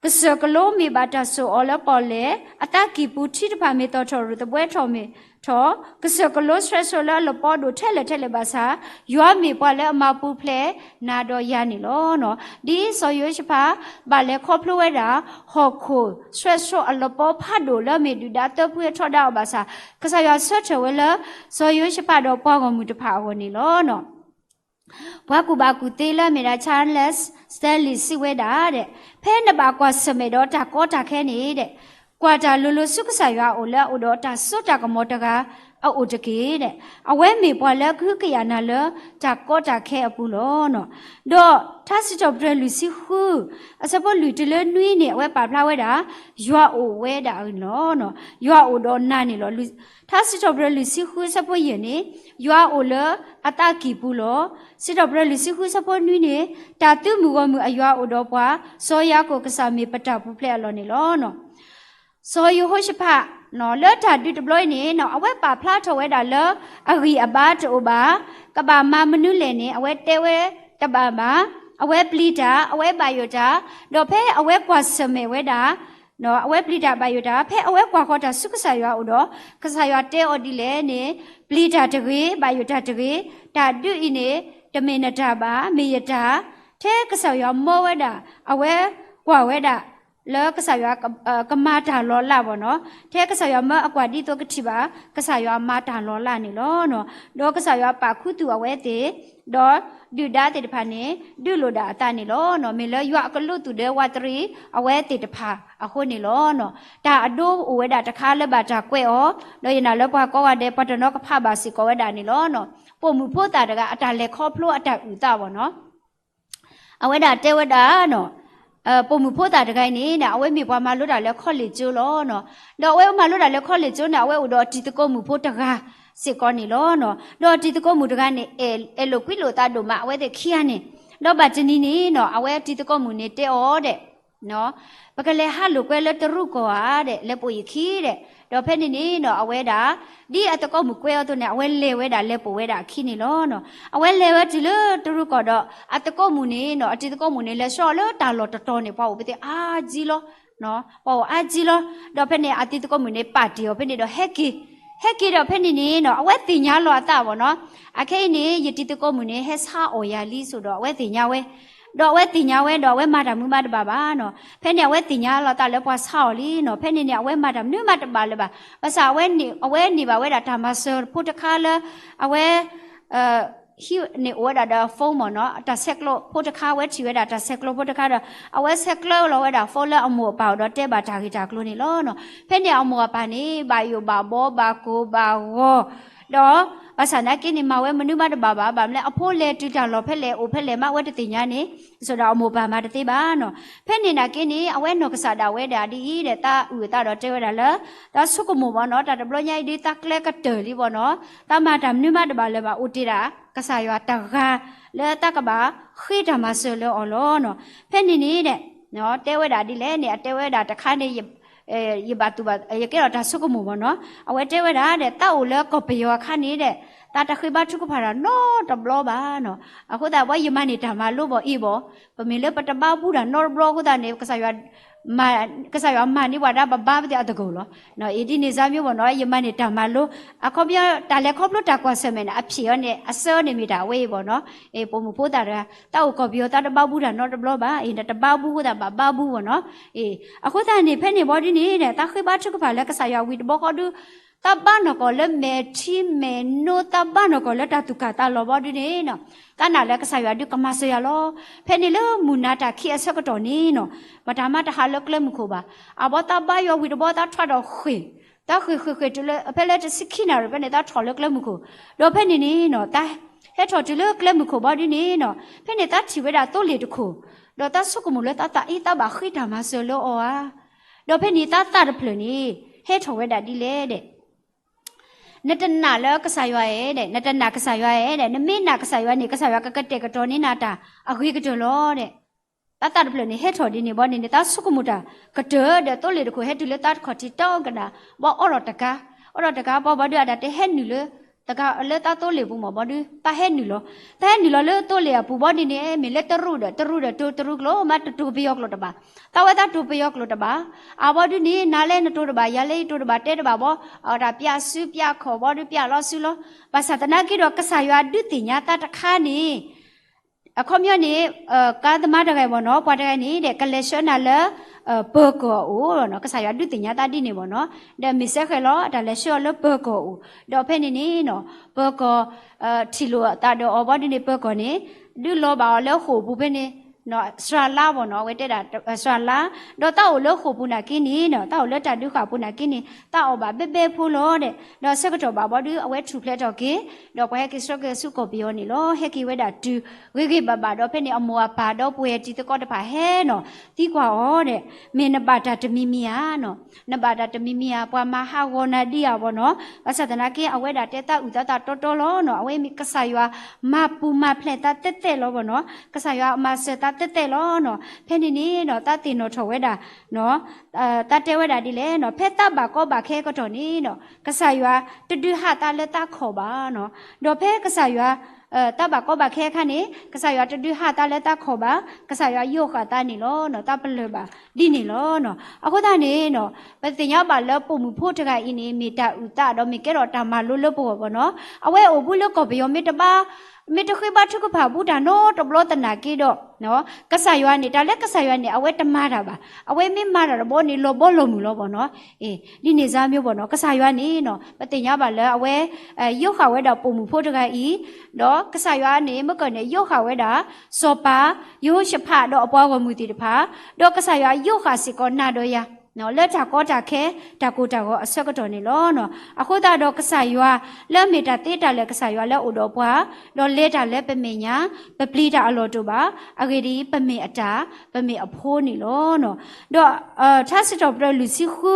ကစၢၢ်ကလိမ့ၢ်ဘၣ်တၢ်စိာ်အီၤလၢပီၣ်လဲၣ်, အသးကံၢ်ပူၤထံတဖၣ်မ့ၢ်သီၣ်ထီၣ်ရူၢ်သဘှဲထီၣ်မ့ၢ်ထီၣ်, ကစၢၢ်ကလိဆွဲဆိလၢအလပီဒိၣ်ထဲလဲၣ်ထဲလဲၣ်ဘၣ်ဆၣ်, ယွၤမ့ၢ်ပှၤလၢအမၤပူၤဖျဲးနၤဒီးယၤန့ၣ်လီၤ. ဒ်စီၤယိၤၡဖး ဘၣ်လဲၤခီဖျိဝဲဒၣ် ဟီၣ်ခိၣ်ဆွဲဆိအလပီဖးဒိၣ်လၢမ့ၢ်ဒုၣ်ဒါသၢဖုဟဲထီဒါအီၤဘၣ်ဆၣ်, ကစၢ်ယွၤဆၢထၢၣ်ဝဲလၢ စီၤယိၤၡဖးဒီးပှၤဂီၢ်မုၢ်တဖၣ်အဂီၢ်န့ၣ်လီၤ. ပှၤကူၣ်ဘၣ်ကူၣ်သ့လၢအမ့ၢ်ဒၣ် Charles Stanley စံးဝဲဒၣ်, ဖဲနဘၣ်ကွၢ်ဆၢၣ်မဲာ်ဒီးတၢ်ကီတၢ်ခဲန့ၣ်, ကွၢ်တၢ်လိၤလိၤဆူကစၢ်ယွၤအအိၣ်လၢအအိၣ်ဒီးတၢ်စိတၢ်ကမီၤတဂၤ အအိၣ်တက့ၢ်. အဝဲမ့ၢ်ပှၤလၢအကဟုကယာ်နၤလၢတၢ်ကီတၢ်ခဲအပူၤလီၤ. ဒီးထါစံးထီၣ်ပတြၢၤလွံၢ်ဆံဃု အဆၢဖိလွံၢ်တုၤလၢနွံန့ၣ် အဝဲပာ်ဖျါဝဲဒၣ် ယွၤအိၣ်ဝဲဒၣ်န့ၣ်လီၤ. ယွၤအိၣ်ဒီးနၤန့ၣ်လီၤ. ထါစံးထီၣ်ပတြၢၤလွံၢ်ဆံဃုအဆၢဖိယဲၢ်န့ၣ် ယွၤအိၣ်လၢအသးကံၢ်ပူၤလီၤ. စံးထီၣ်ပတြၢၤလွံၢ်ဆံဃုအဆၢဖိနွံန့ၣ် တၢ်သုးမုၢ်ဂီၢ်မုၢ်အယွၤအိၣ်ဒီးပှၤ, စီၤယၤကိာ်ကစၢ်မ့ၢ်ပတၢ်ပူၤဖျဲးအလီၢ်န့ၣ်လီၤ. စီၤယဟိၤၡဖး လၢတၢ်ဒုးတဘျီအံၤန့ၣ် အဝဲပာ်ဖျါထီၣ်ဝဲဒၣ်လၢ အဂံၢ်အဘါတအိၣ်ဘၣ်, ကဘၣ်မၤမနုၤလဲၣ်န့ၣ် အဝဲတဲဝဲတဘၣ်ဘၣ်, အဝဲပျံၤတၢ်, အဝဲဘၣ်ယိၣ်တၢ်, ဒီးဖဲအဝဲကွၢ်ဆၢၣ်မဲာ်ဝဲဒၣ် အဝဲပျံၤတၢ်ဘၣ်ယိၣ်တၢ် ဖဲအဝဲကွၢ်ဃီၤတၢ်ဆူကစၢ်ယွၤအအိၣ်ဒီး ကစၢ်ယွၤတဲအီၤဒ်လဲၣ်န့ၣ် ပျံၤတၢ်တဂ့ၤ, ဘၣ်ယိၣ်တၢ်တဂ့ၤ, တၢ်ဒုးအံၤန့ၣ် တမ့ၢ်နတၢ်ဘၣ်, မ့ၢ်ယတၢ်, ထဲကစၢ်ယွၤမၢဝဲဒၣ် အဝဲကွၢ်ဝဲဒၣ် လၢကစၢ်ယွၤကမၤတၢ်လီၤလးဘၣ်နီၤ, ထဲကစၢ်ယွၤမၢအကွၢ်ဒ်သိးကထံၣ်ဘၣ် ကစၢ်ယွၤမၤတၢ်လီၤလးန့ၣ်လီၤ. ဒီးကစၢ်ယွၤပာ်ခူသူၣ်အဝဲသ့ၣ်, ဒီးဒုၣ်ဒါသ့ၣ်တဖၣ်န့ၣ် ဒုးလိာ်ဒၣ်အသးန့ၣ်လီၤ. မ့ၢ်လၢယွၤအကလူးသူၣ်ဒၢဝးတရံး အဝဲသ့ၣ်တဖၣ်အဃိန့ၣ်လီၤ. တၢ်အဒိအိၣ်ဝဲဒၣ်တခါလၢဘၣ်တၢ်ကွဲးအီၤ, ဒီးယနာ်လၢပှၤကိးဂၤဒဲး ပှၤတနီၤကဖးဘၣ်စ့ၢ်ကီးဝဲဒၣ်န့ၣ်လီၤ. ပိာ်မုၣ်ဖိသၣ်တဂၤအတၢ်လဲၤခီဖျိအတၢ်အုၣ်သးဘၣ်နီၤ အဝဲဒၣ်တဲဝဲဒၣ်နီၤ, ပိာ်မုၣ်ဖိသၣ်တဂၤအံၤန့ၣ် အဝဲမ့ၢ်ပှၤမၤလိတၢ်လၢခီလ့ၣ်ကၠိလီၤ. ဒီးအဝဲမၤလိတၢ်လၢခီလ့ၣ်ကၠိန့ၣ် အဝဲအိၣ်ဒီးအတံၤသကိးမုၣ်ဖိတဂၤစ့ၢ်ကီးန့ၣ်လီၤ. ဒီးအတံၤသကိးမုၣ်တဂၤန့ၣ် အဲၣ်လိာ်ကွံလိာ်သးဒိၣ်မး အဝဲသ့ၣ်ခံဂၤန့ၣ်, ဒီးဘၣ်တနံၤန့ၣ်နီၤ အဝဲအတံၤသကိးမုၣ်န့ၣ်တဲအီၤဒဲး ပကလဲၤဟးလိာ်ကွဲလၢတရူးကီၢ်ဧါဒဲး လဲၤပိာ်ယခံဒဲး, ဒီးဖဲန့ၣ်န့ၣ်နီၤ အဝဲဒၣ် ဒ်အသကိးမုၣ်ကွဲအီၤအသိးန့ၣ် အဝဲလဲၤဝဲဒၣ်လဲၤပိာ်ဝဲဒၣ်အခံန့ၣ်လီၤ. အဝဲလဲၤဝဲတုၤလၢတရူးကီၢ်ဒီး အသကိးမုၣ်န့ၣ်နီၤ အတံၤသကိးမုၣ်န့ၣ် လဲၤဆှၢအီၤလၢတၢ်လီၢ်တတီၤန့ၣ် ပှၤအိၣ်ပသ့ၣ်အါကံလီၤ ပှၤအိၣ်အါကံလီၤ. ဒီးဖဲန့ၣ် အတံၤသကိးမုၣ်န့ၣ် ပာ်တ့ၢ်အီၤဖဲန့ၣ်ဒီးဟဲက့ၤ, ဟဲက့ၤဒီးဖဲန့ၣ်န့ၣ်နီၤ အဝဲသ့ၣ်ညါလီၤအသးဘၣ်နီၤ, အခဲအံၤန့ၣ် ယတံၤသကိးမုၣ်န့ၣ် ဟဲဆါအီၣ်ယၤလံစိၤဒီး အဝဲသ့ၣ်ညါဝဲ, ဒီးအဝဲသ့ၣ်ညါဝဲဒီး အဝဲမၤတၢ်မနုၤမးတဘၣ်ဘၣ်နီၤ. ဖဲန့ၣ်အဝဲသ့ၣ်ညါလီၤသးလၢပှၤဆါအီၣ်လံနီၤ. ဖဲန့ၣ်န့ၣ် အဝဲမၤတၢ်မနုၤမးတဘၣ်လၢၤဘၣ်. ဘၣ်ဆၣ်အဝဲန့ၢ်ဘၣ်ဝဲဒၣ်တၢ်မၤစၢၤဖိတခါလၢ အဝဲ ဟံၣ်န့ၣ်အိၣ်ဝဲဒၣ်ဒီး phone မ့ၢ်နီၤ, တၢ်ဆဲးကျိးဖိတခါ အဝဲထံၣ်ဝဲဒၣ်တၢ်ဆဲးကျိးဖိတခါဒီး အဝဲဆဲးကျိးလီၤဝဲဒၣ် phone လၢအမိၢ်အပၢ်အအိၣ်ဒီးတဲဘၣ်တၢ်ဂ့ၢ်တၢ်ကျိၤန့ၣ်လီၤ. ဖဲန့ၣ်အမိၢ်အပၢ်န့ၣ် ဘၣ်ယိၣ်ဘၣ်ဘီ ဘၣ်ကိၢ်ဘၣ်ဂီၤ, ဒီးဘၣ်ဆၣ်သနာ်က့န့ၣ် မၤဝဲမနုၤမးတဘၣ်ဘၣ်. ဘၣ်မနုၤလဲၣ် အဖိလဲၤတုၤတၢ်လီၢ်ဖဲလဲၣ် အိၣ်ဖဲလဲၣ်မး အဝဲတသ့ၣ်ညါန့ၣ် ဆိးဒီးအမိၢ်အပၢ်မၤတသ့ဘၣ်နီၤ. ဖဲန့ၣ်နာ်က့န့ၣ် အဝဲနီၢ်ကစၢ်ဒၣ်ဝဲဒၣ်ဒ်အံၤဒီး သးအုၣ်အသးဒီးတဲဝဲဒၣ်လၢ သးဆိကမိၣ်ဘၣ်နီၤ, တၢ်တဘျီညါအံၤဒ်သးကျဲကတၢၢ်လံဘၣ်နီၤ, သးမၤတၢ်မနုၤမးတဘၣ်လၢၤဘၣ်, အိၣ်တ့ၢ်ဒၣ် ကစၢ်ယွၤတဂၤ လၢသးကဘၣ်ဃ့တၢ်မၤစၢၤလၢအီၤလီၤနီၤ. ဖဲန့ၣ်န့ၣ်ဒီး တဲဝဲဒၣ်ဒ်လဲၣ်န့ၣ် အတဲဝဲဒၣ်တခါန့ၣ် ယဘၣ်သူၣ်ဘၣ် ယကဲထီၣ်တၢ်ဆိကမိၣ်ဘၣ်နီၤ. အဝဲတဲဝဲဒၣ်ဒီး သးအိၣ်လၢကီၢ်ပယီၤအခါန့ၣ်ဒီး သးတဃ့ဘါထုကဖၣ်တၢ်နီတဘျီဘၣ်နီၤ. အဃိသတး ဘၣ်ယမၤန့ၢ်တၢ်မၤလိဘၣ်အံၤဘၣ်, ပမ့ၢ်လၢပတဘါဘူတၢ်နီတဘျီအဃိသတးန့ၣ် ကစၢ်ယွၤ ကစၢ်ယွၤမၤန့ၢ်ပှၤဒၣ်ပဘါပသ့ၣ်အသကိးလီၤ. အံၤဒ်န့ၣ်စါမ့ၢ်ဘၣ်နီၤ ယမၤန့ၢ်တၢ်မၤလိ, အခီပညီ တၢ်လဲၤခီဖျိတၢ်ကွၢ်ဆၢၣ်မဲာ်န့ၣ် အဖံးအီၤန့ၣ် အစၢအီၤန့ၣ်မ့ၢ်တၢ်အဝဲအံၤဘၣ်နီၤ. ပိာ်မုၣ်ဖိသၣ်တဂၤ သးအိၣ်ကီၢ်ပယီၤ သးတဘါဘူတၢ်နီတဘျီဘၣ်, အံၤတဘါဘူအဃိသတးဘၣ်ဘါဘူဘၣ်နီၤ. အဃိသတးန့ၣ် ဖဲန့ၣ်ဘီဒ်န့ၣ် သးဃ့ဘါထုကဖၣ်လၢကစၢ်ယွၤဝံၤတဘျီဃီဒု သးဘါနီၢ်ကီၢ်လၢမဲာ်ထံမဲာ်နိ သးဘါနီၢ်ကီၢ်လၢတၢ်သူၣ်ကၢ်သးလီၤဘီဒ်န့ၣ်နီၤ, သးနာ်လၢကစၢ်ယွၤဒုးကမၤစၢၤယၤလီၤ. ဖဲန့ၣ်လၢမုၢ်နၤတၢ်ခံအဆၢကတီၢ်န့ၣ်နီၤ, ပတၢ်မၤတဟးလၢကျဲမုၢ်ခိၣ်ဘၣ်. အဘီသးဘါယွၤဝံၤတဘျီ သးထွးဒီးဃ့ၢ်, သးဃ့ၢ်ဃ့ၢ်ဃ့ၢ်တုၤလၢ ဖဲလၢတဆံခံနၣ်ရံၣ်ဖဲန့ၣ် သးထီၣ်လၢကျဲမုၢ်ခိၣ်, ဒီးဖဲန့ၣ်န့ၣ်နီၤ သးဟဲထီၣ်တုၤလၢကျဲမုၢ်ခိၣ်ဘီဒ်န့ၣ်နီၤ, ဖဲန့ၣ်သးထံၣ်ဝဲဒၣ်သိလ့ၣ်တခိၣ်, ဒီးသးဆိကမိၣ်လၢသးသးအံၤ သးဘၣ်ဃ့တၢ်မၤစၢၤလၢအီၤဧါ. ဒီးဖဲန့ၣ်သးသးတဖျၢၣ်န့ၣ် ဟဲထီၣ်ဝဲဒၣ်ဒ်လဲၣ်ဒီး နတနာ်လၢကစၢ်ယွၤဧါဒီး နတနာ်ကစၢ်ယွၤဧါဒီး နမ့ၢ်နာ်ကစၢ်ယွၤန့ၣ် ကစၢ်ယွၤကကတဲာ်ကတီၤန့ၢ်နၤတၢ်အဂ့ၤကတၢၢ်လီၤဒီး သးသးတဖျၢၣ်န့ၣ် ဟဲထီၣ်ဒ်န့ၣ်ဘီန့ၣ်န့ၣ် သးဆိကမိၣ်တၢ်ကတၢၢ်ဒီး သိလ့ၣ်တခိၣ်ဟဲတုၤလၢသးတခီၣ်ထံးတီကဒါ ဘီအိးထီၣ်တကါ, အိးထီၣ်တကါဘီဘီဒုး အတၢ်တဟဲနုာ်လၢ တကါလၢသးသိလ့ၣ်ပူၤမ့ၢ်ဘီဒုး သးဟဲနုာ်လီၤ. သးဟဲနုာ်လီၤလၢသိလ့ၣ်အပူၤဘီဒုးန့ၣ် မ့ၢ်လၢတရူးဒီး တရူးဒီးတိၤတရူးကျိာ် မ့ၢ်တတိၤပယီၤကျိာ်တဘၣ်. သးဝဲသးတိၤပယီၤကျိာ်တဘၣ်. အဘီဒုးန့ၣ် နၤလၢနတိၤတဘၣ် ယၤလၢယတိၤတဘၣ်တဲတဘၣ်ဘီ အတၢ်ပျးစုပျးခီၣ်ဘီဒုး ပျးလီၤစုလီၤ. ဘၣ်ဆၣ်သနာ်က့ဒီး ကစၢ်ယွၤဒုးသ့ၣ်ညါသးတခါန့ၣ် အခီပညီန့ၣ် ကါသမါတဂၤအံၤဘီနီၤ ပှၤတဂၤန့ၣ်ဒီး ကလဲၤဆှၢနၤလၢ ပၢၤကီၢ်အအိၣ်နီၤ ကစၢ်ယွၤဒုးသ့ၣ်ညါသးဒ်န့ၣ်ဘီနီၤ ဒီးမ့ၢ်စဲဃဲၤလီၤ တၢ်လဲၤဆှၢအီၤလၢပၢၤကီၢ်အအိၣ် ဒီးဖဲန့ၣ်န့ၣ်နီၤ ပၢၤကီၢ် ထံၣ်လိာ်အသးဒီးအီၤဘီဒုးန့ၣ် ပၢၤကီၢ်န့ၣ် ဒုးလီၤဘၣ်အီၤလၢဃိာ်ပူၤဖဲန့ၣ် စှၤလါဘၣ်နီၤ, အဝဲတဲဒၣ် စှၤလါ, ဒီးတၢ်အိၣ်လၢဃိာ်ပူၤနာ်က့န့ၣ်နီၤ, တၢ်အိၣ်လၢတၢ်ဒုးဃာ်ပူၤနာ်က့န့ၣ် တၢ်အီၣ်ဘၣ်ဘဲဘဲဖိလီၤဒဲး, ဒီးဆၢကတီၢ်ဘၣ်ဘီဒု အဝဲထူၣ်ဖျဲးထီၣ်က့ၤ, ဒီးပှၤဟဲက့ၤဆှၢက့ၤဆူကီၢ်ပယီၤန့ၣ်လီၤ. ဟဲက့ၤဝဲဒၣ်တုၤဂ့ၤဂ့ၤဘၣ်ဘၣ်ဒီး ဖဲန့ၣ်အမိၢ်အပၢ်ဒီးပှဲၤတံၤသကိးတဖၣ်ဟဲနီၤ, သံကွၢ်အီၤဒဲး, မ့ၢ်နဘၣ်တၢ်တမံၤမံၤဧါနီၤ, နဘၣ်တၢ်တမံၤမံၤဧါ, ပှၤမၤဟးဂီၤနၤဒံးဧါဘၣ်နီၤ, ဘၣ်ဆၣ်သနာ်က့ အဝဲဒၣ်တဲသးအုၣ်သးသးတီတီလီၤနီၤ, အဝဲမ့ၢ်ကစၢ်ယွၤမၤပူၤမၤဖျဲးသးသဲသဲလီၤဘၣ်နီၤ, ကစၢ်ယွၤမၤစၢၤသးသဲသဲလီၤနီၤ, ဖဲန့ၣ်န့ၣ်နီၤ သးသ့ၣ်နီၣ်ထီၣ်ဝဲဒၣ် သးတဲဝဲဒၣ်ဒ်လဲၣ်နီၤ, ဖဲသးဘၣ်ကီဘၣ်ခဲကတီၢ်န့ၣ်နီၤ, ကစၢ်ယွၤတဒုးဟးသးလၢသးခီၣ်ဘၣ်နီၤ, ဒီးဖဲကစၢ်ယွၤ သးဘၣ်ကီဘၣ်ခဲအခါန့ၣ် ကစၢ်ယွၤတဒုးဟးသးလၢသးခီၣ်ဘၣ်, ကစၢ်ယွၤယိးဃာ်သးန့ၣ်လီၤနီၤ, သးပလၢၢ်ဘၣ်ဒ်န့ၣ်လီၤနီၤ. အဃိသတးန့ၣ်နီၤ ပသ့ၣ်ညါဘၣ်လၢပိာ်မုၣ်ဖိတဂၤအံၤန့ၣ် မ့ၢ်တၢ်အုၣ်သးဒီးမ့ၢ်ကဲထီၣ်တၢ်မၤလိလၢပဂီၢ်ဘၣ်နီၤ, အဝဲအိၣ်ဘူးလၢကီၢ်ပယီၤမ့ၢ်တဘၣ် မ့ၢ်တဃ့ဘါထုကဖၣ်ဘူးတၢ်နီတဘျီသနာ်က့ဒီး ကစၢ်ယွၤန့ၣ် တၢ်လၢကစၢ်ယွၤန့ၣ် အဝဲတမၤတၢ်ဘၣ်, အဝဲမ့ၢ်မၤတၢ်တဘျီန့ၣ် လီၤဘီလီၤမုၢ်လီၤဘၣ်နီၤ, ဒ်န့ၣ်စါမ့ၢ်ဘၣ်နီၤ, ကစၢ်ယွၤန့ၣ်နီၤ ပသ့ၣ်ညါဘၣ်လၢအဝဲ ယိးဃာ်ဝဲဒၣ်ပိာ်မုၣ်ဖိတဂၤအံၤ, ဒီးကစၢ်ယွၤန့ၣ် မ့ၢ်ကန့ၣ် ယိးဃာ်ဝဲဒၣ် စီၤပၤ ယဟိၤၡဖးဒီးအပှၤဂီၢ်မုၢ်သ့ၣ်တဖၣ်, ဒီးကစၢ်ယွၤယိးဃာ်စ့ၢ်ကီးနၤဒီးယၤ လၢတၢ်ကီတၢ်ခဲ တၢ်ကိၢ်တၢ်ဂီၤအဆၢကတီၢ်န့ၣ်လီၤ. အဃိသတးဒီးကစၢ်ယွၤလၢအမ့ၢ်တၢ်သ့တၢ်လၢာ် ကစၢ်ယွၤလၢအအိၣ်ဒီးပှၤ, ဒီးလဲၤတၢ်လၢပမဲာ်ညါ, ပပျံၤတၢ်အလီၢ်တအိၣ်ဘၣ်, အဂ့ၢ်ဒ်အံၤ ပမ့ၢ်အတၢ်, ပမ့ၢ်အဖိန့ၣ်လီၤ. ဒီးထါစံးထီၣ်ပတြၢၤလွံၢ်ဆံဃု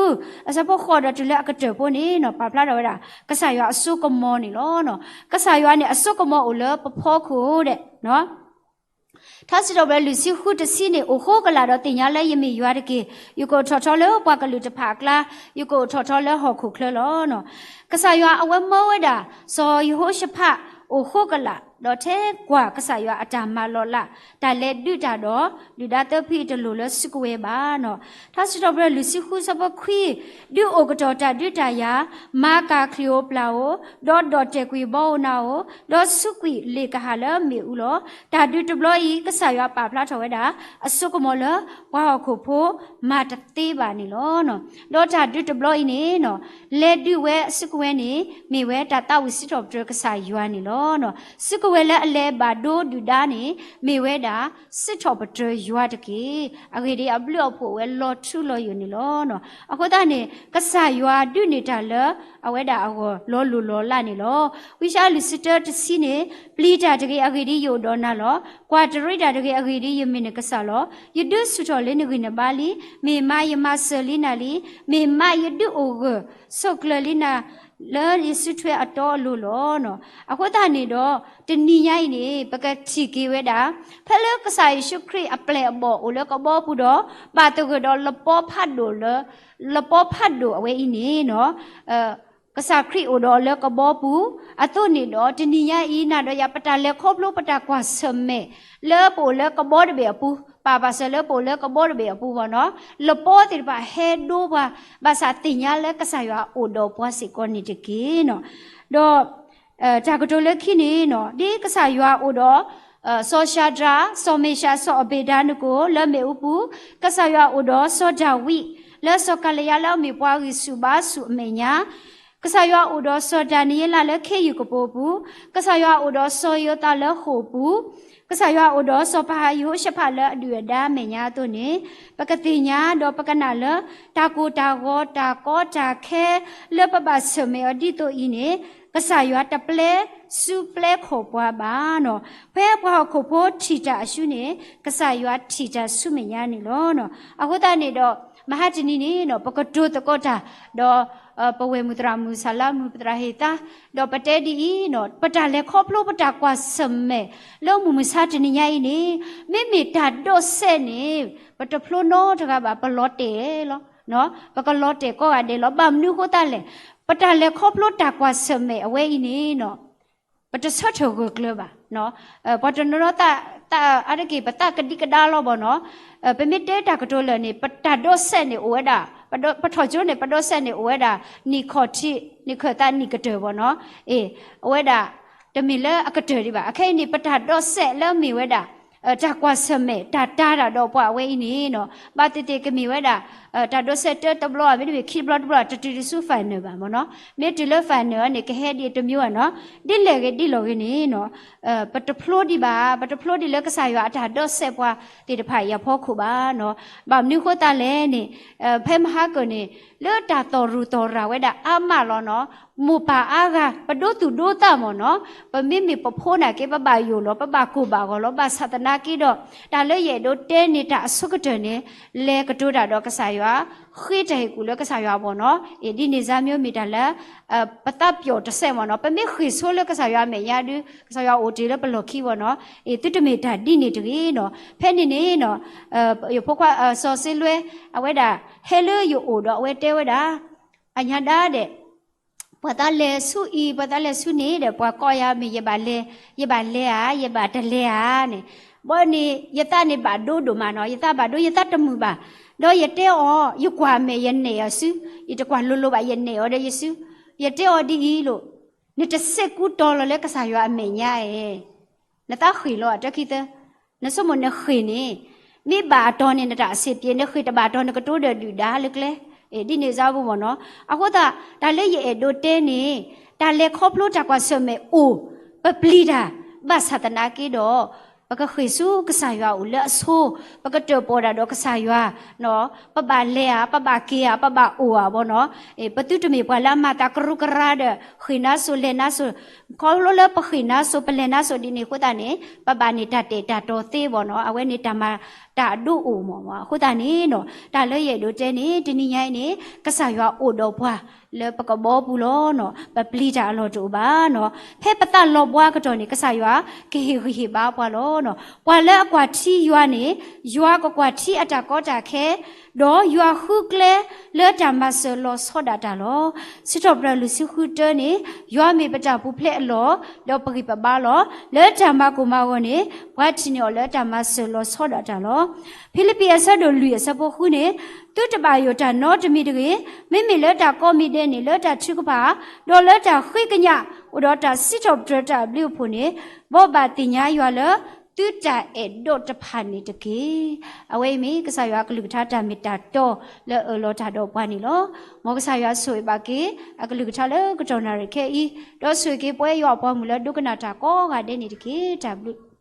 အဆၢဖိဃိးဒီးတုၤလၢအကတၢၢ်ဖိန့ၣ်နီၤ ပာ်ဖျါထီၣ်ဝဲဒၣ် ကစၢ်ယွၤအစိကမီၤန့ၣ်လီၤ. ကစၢ်ယွၤန့ၣ် အစိကမီၤအိၣ်လၢပဖီခိၣ်ဒဲး ထါစံးထီၣ်ပတြၢၤလွံၢ်ဆံဃုတဆံန့ၣ် အိၣ်ဃိကလာ်ဒီးသ့ၣ်ညါလၢယမ့ၢ်ယွၤတက့ၢ်. ယကအိၣ်ထီၣ်ထီလၢပှၤကလုာ်တဖၣ်အကျါ, ယကအိၣ်ထီၣ်ထီလၢဟီၣ်ခိၣ်ချၢလီၤ. ကစၢ်ယွၤအဝဲမၢဝဲဒၣ် စီၤယဟိၤၡဖးအိၣ်ဃိကလာ်, ဒီးထဲကွၢ်ကစၢ်ယွၤအတၢ်မၤလီၤလး တၢ်လဲၤဒုးတၢ်ဒီး ဒုၣ်ဒါသၢဖုအံၤတလိၣ်လၢစုကဝဲၤဘၣ်နီၤ. ထါစံးထီၣ်ပတြၢၤလွံၢ်ဆံဃုဆၢဖိခွံ, ဒုးအိၣ်ကတီၤတၢ်ဒုးတၢ်ယၤ, မၤကၢ်ချံၣ်ဧိၤပျၢ်ဧိၤ, ဒီးဒီၣ်တဲာ်ကွံာ်ဘီဧိၤနၤဧိၤ, ဒီးဆူးကွံာ်လ့ၣ်ကဟၣ်လၢမ့ၣ်အူလီၤ. တၢ်ဒုးတဘျီအံၤ ကစၢ်ယွၤပာ်ဖျါထီၣ်ဝဲဒၣ် အစိကမီၤလၢပှၤဟီၣ်ခိၣ်ဖိမၤတသ့ဘၣ်န့ၣ်လီၤ. ဒီးတၢ်ဒုးတဘျီအံၤန့ၣ်နီၤ လဲၤဒုးဝဲအစုကဝဲၤန့ၣ် မ့ၢ်ဝဲတၢ်သးဝံၣ်စံးထီၣ်ပတြၢၤကစၢ်ယွၤန့ၣ်လီၤ. စုကဝဲၤလၢအလဲၤဘၣ်ဒိဒုၣ်ဒါန့ၣ် မ့ၢ်ဝဲဒၣ် စံးထီၣ်ပတြၢၤယွၤတက့ၢ်. အဂ့ၢ်ဒ်အံၤ အဘျုးအဖှိၣ်ဝဲလီၤထူလီၤယိာ်န့ၣ်လီၤ. အဃိသတးန့ၣ် ကစၢ်ယွၤဒုးန့ၢ်တၢ်လၢအဝဲဒၣ်အဂီၢ်လီၤလိၢ်လီၤလးန့ၣ်လီၤ. ဝံယၡါယၤလွံၢ်ဆံတၢတဆံန့ၣ်, ပျံၤတၢ်တဂ့ၤ, အဂ့ၢ်ဒ်အံၤ ယအိၣ်ဒီးနၤလီၤ. ကွၢ်တရံးတၢ်တဂ့ၤ, အဂ့ၢ်ဒ်အံၤ ယမ့ၢ်နကစၢ်လီၤ. ယဒုးဆူၣ်ထီၣ်လၢနဂံၢ်နဘါလံ. မ့ၢ်မးယမၤစၢၤလံနၤလံ. မ့ၢ်မးယဒုးအိၣ်ဂၢၢ်ဆိးကျၢၤလံနၤ လၢယစုထွဲအတီအလိၤလီၤ. အဃိသတးန့ၣ်ဒီး တနံၤညါအံၤန့ၣ် ပကထံၣ်က့ၤဝဲဒၣ် ဖဲလၢကစၢ်ယ့ၣ်ၡူးခရံာ်အပျဲၢ်အဘီၣ်အိၣ်လၢကဘီပူၤဒီး ဘၣ်သဂၢၢ်ဒီးလပီဖးဒိၣ်လၢ လပီဖးဒိၣ်အဝဲအံၤန့ၣ်နီၤ ကစၢ်ခရံာ်အိၣ်ဒီးလၢကဘီပူၤအသိးန့ၣ်ဒီး တနံၤညါအံၤ နၤဒီးယၤ ပတၢ်လဲၤခီဖျိ ပတၢ်ကွၢ်ဆၢၣ်မဲာ်လၢပအိၣ်လၢကဘီတဘ့ၣ်အပူၤ, ပာ်ပာ်စၢၤလၢပအိၣ်လၢကဘီတဘ့ၣ်အပူၤဘၣ်နီၤ, လပီသ့ၣ်တဖၣ်ဟဲဒိပှၤ, ဘၣ်ဆၣ်သ့ၣ်ညါလၢကစၢ်ယွၤအိၣ်ဒီးပှၤစ့ၢ်ကီးန့ၣ်တက့ၢ်နီၤ. ဒီး တၢ်ကတိၤလၢခံန့ၣ်နီၤ ဒ်ကစၢ်ယွၤအိၣ်ဒီး စီၤၡၤဒြး, စီၤမ့ၡး, စီၤအဘ့းနကိၤ လၢမ့ၣ်အူပူၤ, ကစၢ်ယွၤအိၣ်ဒီးစီၤဒၤဝံး လၢစီၤကၤလယါလၢအမ့ၢ်ပှၤဂံၢ်ဆူၣ်ဘါဆူၣ်အမဲာ်ညါ, ကစၢ်ယွၤအိၣ်ဒီးစီၤဒၤနံးယ့လးလၢခ့ယုၢ်ကပိာ်ပူၤ, ကစၢ်ယွၤအိၣ်ဒီးစီၤယိၤသးလၢဃိာ်ပူၤ, ကစၢ်ယွၤအိၣ်ဒီးစီၤပၤယဟိၤၡဖးလၢအဒုၣ်အဒါအမဲာ်ညါအသိးန့ၣ်, ပကသ့ၣ်ညါဒီးပကနၣ်လၢ တၢ်ကိၢ်တၢ်ဂီၤ တၢ်ကီတၢ်ခဲ လၢပဘၣ်ဆၢၣ်မဲာ်အီၤဒ်သိးအံၤန့ၣ် ကစၢ်ယွၤတပျဲစူပျဲခီၣ်ပှၤဘၣ်နီၤ. ဖဲပှၤဟီၣ်ခိၣ်ဖိထံၣ်တၢ်အရှုံးန့ၣ် ကစၢ်ယွၤထံၣ်တၢ်ဆူမဲာ်ညါန့ၣ်လီၤ. အဃိသတးန့ၣ်ဒီး မဟါတနံၤန့ၣ်နီၤ ပကတိၤသကိးတၢ် ဒီး ပဝဲၢ်မုၢ်သရၣ်မုၣ် ဆၣ်လါမုၣ် ပသရၣ်ဟ့ၣ်သါ ဒီးပတဲဒ်အံၤနီၤ ပတၢ်လဲၤခီဖျိ ပတၢ်ကွၢ်ဆၢၣ်မဲာ် လၢမုၢ်မဆါတနံၤညါအံၤန့ၣ် မ့မ့ၢ်တၢ်ဒိးစဲးန့ၣ် ပတဖျိနီတဂၤဘၣ် ပလီၤတဲာ်လီၤ. ပကလီၤတဲာ်ကိးဂၤဒဲးလီၤ. ဘၣ်မနုၤအဃိသတးလဲၣ်, ပတၢ်လဲၤခီဖျိတၢ်ကွၢ်ဆၢၣ်မဲာ်အဝဲအံၤန့ၣ်နီၤ ပတဆၢထၢၣ်ဂၢၢ်ကျၢၤဘၣ်. ပှၤတနီၤနီၤသး သးအါတက့ၢ် ပသးကဒံကဒါလီၤဘၣ်နီၤ. ပမ့ၢ်တဲတၢ်ကတိၤလၢာ်န့ၣ် ပတၢ်ဒိးစဲးန့ၣ်အိၣ်ဝဲဒၣ် ပထီၣ်ကၠိန့ၣ် ပဒိးစဲးန့ၣ်အိၣ်ဝဲဒၣ် နံၣ်ခီၣ်ထံး နံၣ်ခၢၣ်သး နံၣ်ကတၢၢ်ဘၣ်နီၤ. အ့ အဝဲဒၣ် တမ့ၢ်လၢအကတၢၢ်ဒံးဘၣ်. အခဲအံၤန့ၣ် ပတၢ်ဒိးစဲးလၢမ့ၢ်ဝဲဒၣ် တၢ်ကွၢ်ဆၢၣ်မဲာ် တၢ်တာ်တၢ်ဒီးပှၤအဝဲအံၤန့ၣ်နီၤ ဘၣ်သ့ၣ်သ့ၣ်ကမ့ၢ်ဝဲဒၣ် တၢ်ဒိးစဲးတၢတဘျီ မ့တမ့ၢ်ခံတဘျီတဘျီ တတုၤဒံးဆူ final ဘၣ်မ့ၢ်နီၤ. မ့ၢ်တုၤလၢ final န့ၣ် ကဟဲဒ်တမံၤဘၣ်နီၤ. ဒ်လဲၣ်ဂ့ၤဒ်လဲၣ်ဂ့ၤန့ၣ်နီၤ ပတဖျိဒံးဘၣ်, ပတဖျိဒံးလၢကစၢ်ယွၤအတၢ်ဒိးစဲးပှၤသ့ၣ်တဖၣ်အံၤအဖီခိၣ်ဘၣ်နီၤ. ဘၣ်မနုၤဃိသတးလဲၣ်န့ၣ် ဖဲမဟါကၢၣ်န့ၣ် လၢတၢ်သီၣ်ရူၢ်သီၣ်ရၤဝဲဒၣ်အါမးလီၤနီၤ. မိၢ်ပၢ်အါဂၤ ပဒိသူၣ်ဒိသးမ့ၢ်နီၤ. ပမ့မ့ၢ်ပဖိနာ်က့ ပဘၣ်ယိၣ်လီၤ ပဘၣ်ကိၢ်ဘၣ်ဂီၤလီၤ. ဘၣ်ဆၣ်သနာ်က့ဒီး တၢ်လၢယအဲၣ်ဒိးတဲန့ၣ် တၢ်အဆိကတၢၢ်န့ၣ် လဲၤကတိၤတၢ်ဒီးကစၢ်ယွၤ, ဃ့တၢ်ဟ့ၣ်ကူၣ်လၢကစၢ်ယွၤအဂီၢ်နီၤ. အ့ၣ် ဒ်န့ၣ်စါမ့ၢ်မ့ၢ်တၢ်လၢ ပသးပျိာ်တစဲးမ့ၢ်နီၤ. ပမ့ၢ်ဃ့ၢ်ဆိလၢကစၢ်ယွၤအမဲာ်ညါဒုး ကစၢ်ယွၤအိၣ်တ့ၢ်လၢပလီၢ်ခံအဂီၢ်နီၤ. အ့ၣ် သုတမ့ၢ်တၢ်ဒ်န့ၣ်တဂ့ၤနီၤ. ဖဲန့ၣ်န့ၣ်နီၤ ယဖိခွါစီၤစ့လွဲ အဝဲဒၣ် ဟဲလၢယအိၣ်ဒီးအဝဲတဲဝဲဒၣ် အညါဒါဒဲး ပှၤသးလဲၤဆူအံၤ ပှၤသးလဲၤဆူန့ၣ်ဒီး ပှၤကိးယၤမ့ၢ်ယဘၣ်လဲၤ, ယဘၣ်လဲၤဧါ ယဘၣ်တလဲၤဧါန့ၣ်. ဘီန့ၣ် ယသးန့ၣ်ဘၣ်ဒိဒိၣ်မးနီၤ. ယသးဘၣ်ဒိ ယသးတမုာ်ဘၣ်. ဒီးယတဲအီၤ ယကွၢ်မဲာ်ယနဲၣ်အီၤစု, ယတကွၢ်လိၤလိၤဘၣ် ယနဲၣ်အီၤဒီးယစု, ယတဲအီၤဒ်အံၤလိၤ, နတစဲးကူတီၤလီၤလၢကစၢ်ယွၤအမဲာ်ညါဧါ. နသးဃ့ၢ်လီၤအတၢ်ခံသၢ နဆိကမိၣ်နဃ့ၢ်န့ၣ် မ့ၢ်ဘၣ်အတီၤန့ၣ် နတၢ်အဆ့ၣ်ပျဲ နဃ့ၢ်တဘၣ်တီၤ နကတိၤဒီးဒုၣ်ဒါလၢကျဲ, ဒ်န့ၣ်စါပူၤမ့ၢ်နီၤ. အဃိသတး တၢ်လၢယအဲၣ်ဒိးတဲန့ၣ် တၢ်လဲၤခီဖျိတၢ်ကွၢ်ဆၢၣ်မဲာ်အိၣ် ပပျံၤတၢ် ဘၣ်ဆၣ်သနာ်က့ဒီး ပကဃ့ၢ်ဆူကစၢ်ယွၤအိၣ်လၢအဆိ, ပကတၢၣ်ပီၣ်တၢ်ဒီးကစၢ်ယွၤ ပဘၣ်လဲၤဧါ ပဘၣ်က့ၤဧါ ပဘၣ်အိၣ်ဧါဘီနီၤ. ပသုတမ့ၢ်ပှၤလၢအမၤသးကရူၢ်ကရၢဒီး ဃ့ၢ်နါစိၤလဲၤနါစိၤ, ခီဖျိလၢပဃ့ၢ်နါစိၤ ပလဲၤနါစိၤဒ်န့ၣ်အဃိသတးန့ၣ် ပဘၣ်န့ၢ်တၢ်တဲာ်တၢ်တီသ့ဘီနီၤ. အဝဲန့ၣ်တၢ်မၤတၢ်အဒိအိၣ်မ့ၢ်နီၤ. အဃိသတးန့ၣ်နီၤ တၢ်လၢယအဲၣ်ဒိးတဲန့ၣ် တနံၤညါအံၤန့ၣ် ကစၢ်ယွၤအိၣ်ဒီးပှၤလၢပကဘီပူၤလီၤနီၤ. ပပျံၤတၢ်အလီၢ်တအိၣ်ဘၣ်နီၤ. ဖဲပသးလီၤဘှါကတီၢ်န့ၣ် ကစၢ်ယွၤကဟ့ၣ်ဂံၢ်ဟ့ၣ်ဘါပှၤလီၤနီၤ. ပှၤလၢအကွၢ်ထံယွၤန့ၣ် ယွၤကကွၢ်ထံအတၢ်ကီတၢ်ခဲ ဒီးယွၤဃုကျဲလၢတၢ်မၤစၢၤလီၤဆီဒၣ်တၢ်လီၤ. စံးထီၣ်ပတြၢၤလွံၢ်ဆံဃုတၢန့ၣ် ယွၤမ့ၢ်ပတၢ်ပူၤဖျဲးအလီၢ် ဒီးပဂံၢ်ပဘါလီၤ. လၢတၢ်မၤကိၢ်မၤဂီၤန့ၣ် ပှၤထံၣ်န့ၢ်အီၤလၢတၢ်မၤစၢၤလီၤဆီဒၣ်တၢ်လီၤ. ဖံလံးပံးအဆၢဒိၣ်လွံၢ်အဆၢဖိဃုန့ၣ် သုတဘၣ်ယိၣ်တၢ်နီတမံၤတဂ့ၤ, မ့မ့ၢ်လၢတၢ်ကိးမံၤဒဲးန့ၣ် လၢတၢ်ထုကဖၣ် ဒီးလၢတၢ်ဃ့ကညး အိၣ်ဒီးတၢ်စံးထီၣ်ပတြၢၤတၢ်အဘျုးအဖှိၣ်န့ၣ် ဘိးဘၣ်သ့ၣ်ညါယွၤလၢ သုတၢ်အဲၣ်ဒိးတဖၣ်န့ၣ်တက့ၢ်. အဝဲအံၤမ့ၢ်ကစၢ်ယွၤအကလုၢ်ကထါတၢ်မ့ၢ်တၢ်တီလၢအအၢၣ်လီၤတၢ်ဒီးပှၤန့ၣ်လီၤ. မ်ကစၢ်ယွၤဆိၣ်ဂ့ၤဘၣ်က့ၤ အကလုၢ်ကထါလၢကတီၢ်နၣ်ရံၣ်ခဲအံၤ, ဒီးဆိၣ်ဂ့ၤက့ၤပဝဲယွၤအပှၤမုၣ်လၢဒိကနၣ်တၢ်ကိးဂၤဒဲးန့ၣ်တက့ၢ်. တၢ်ဘျုး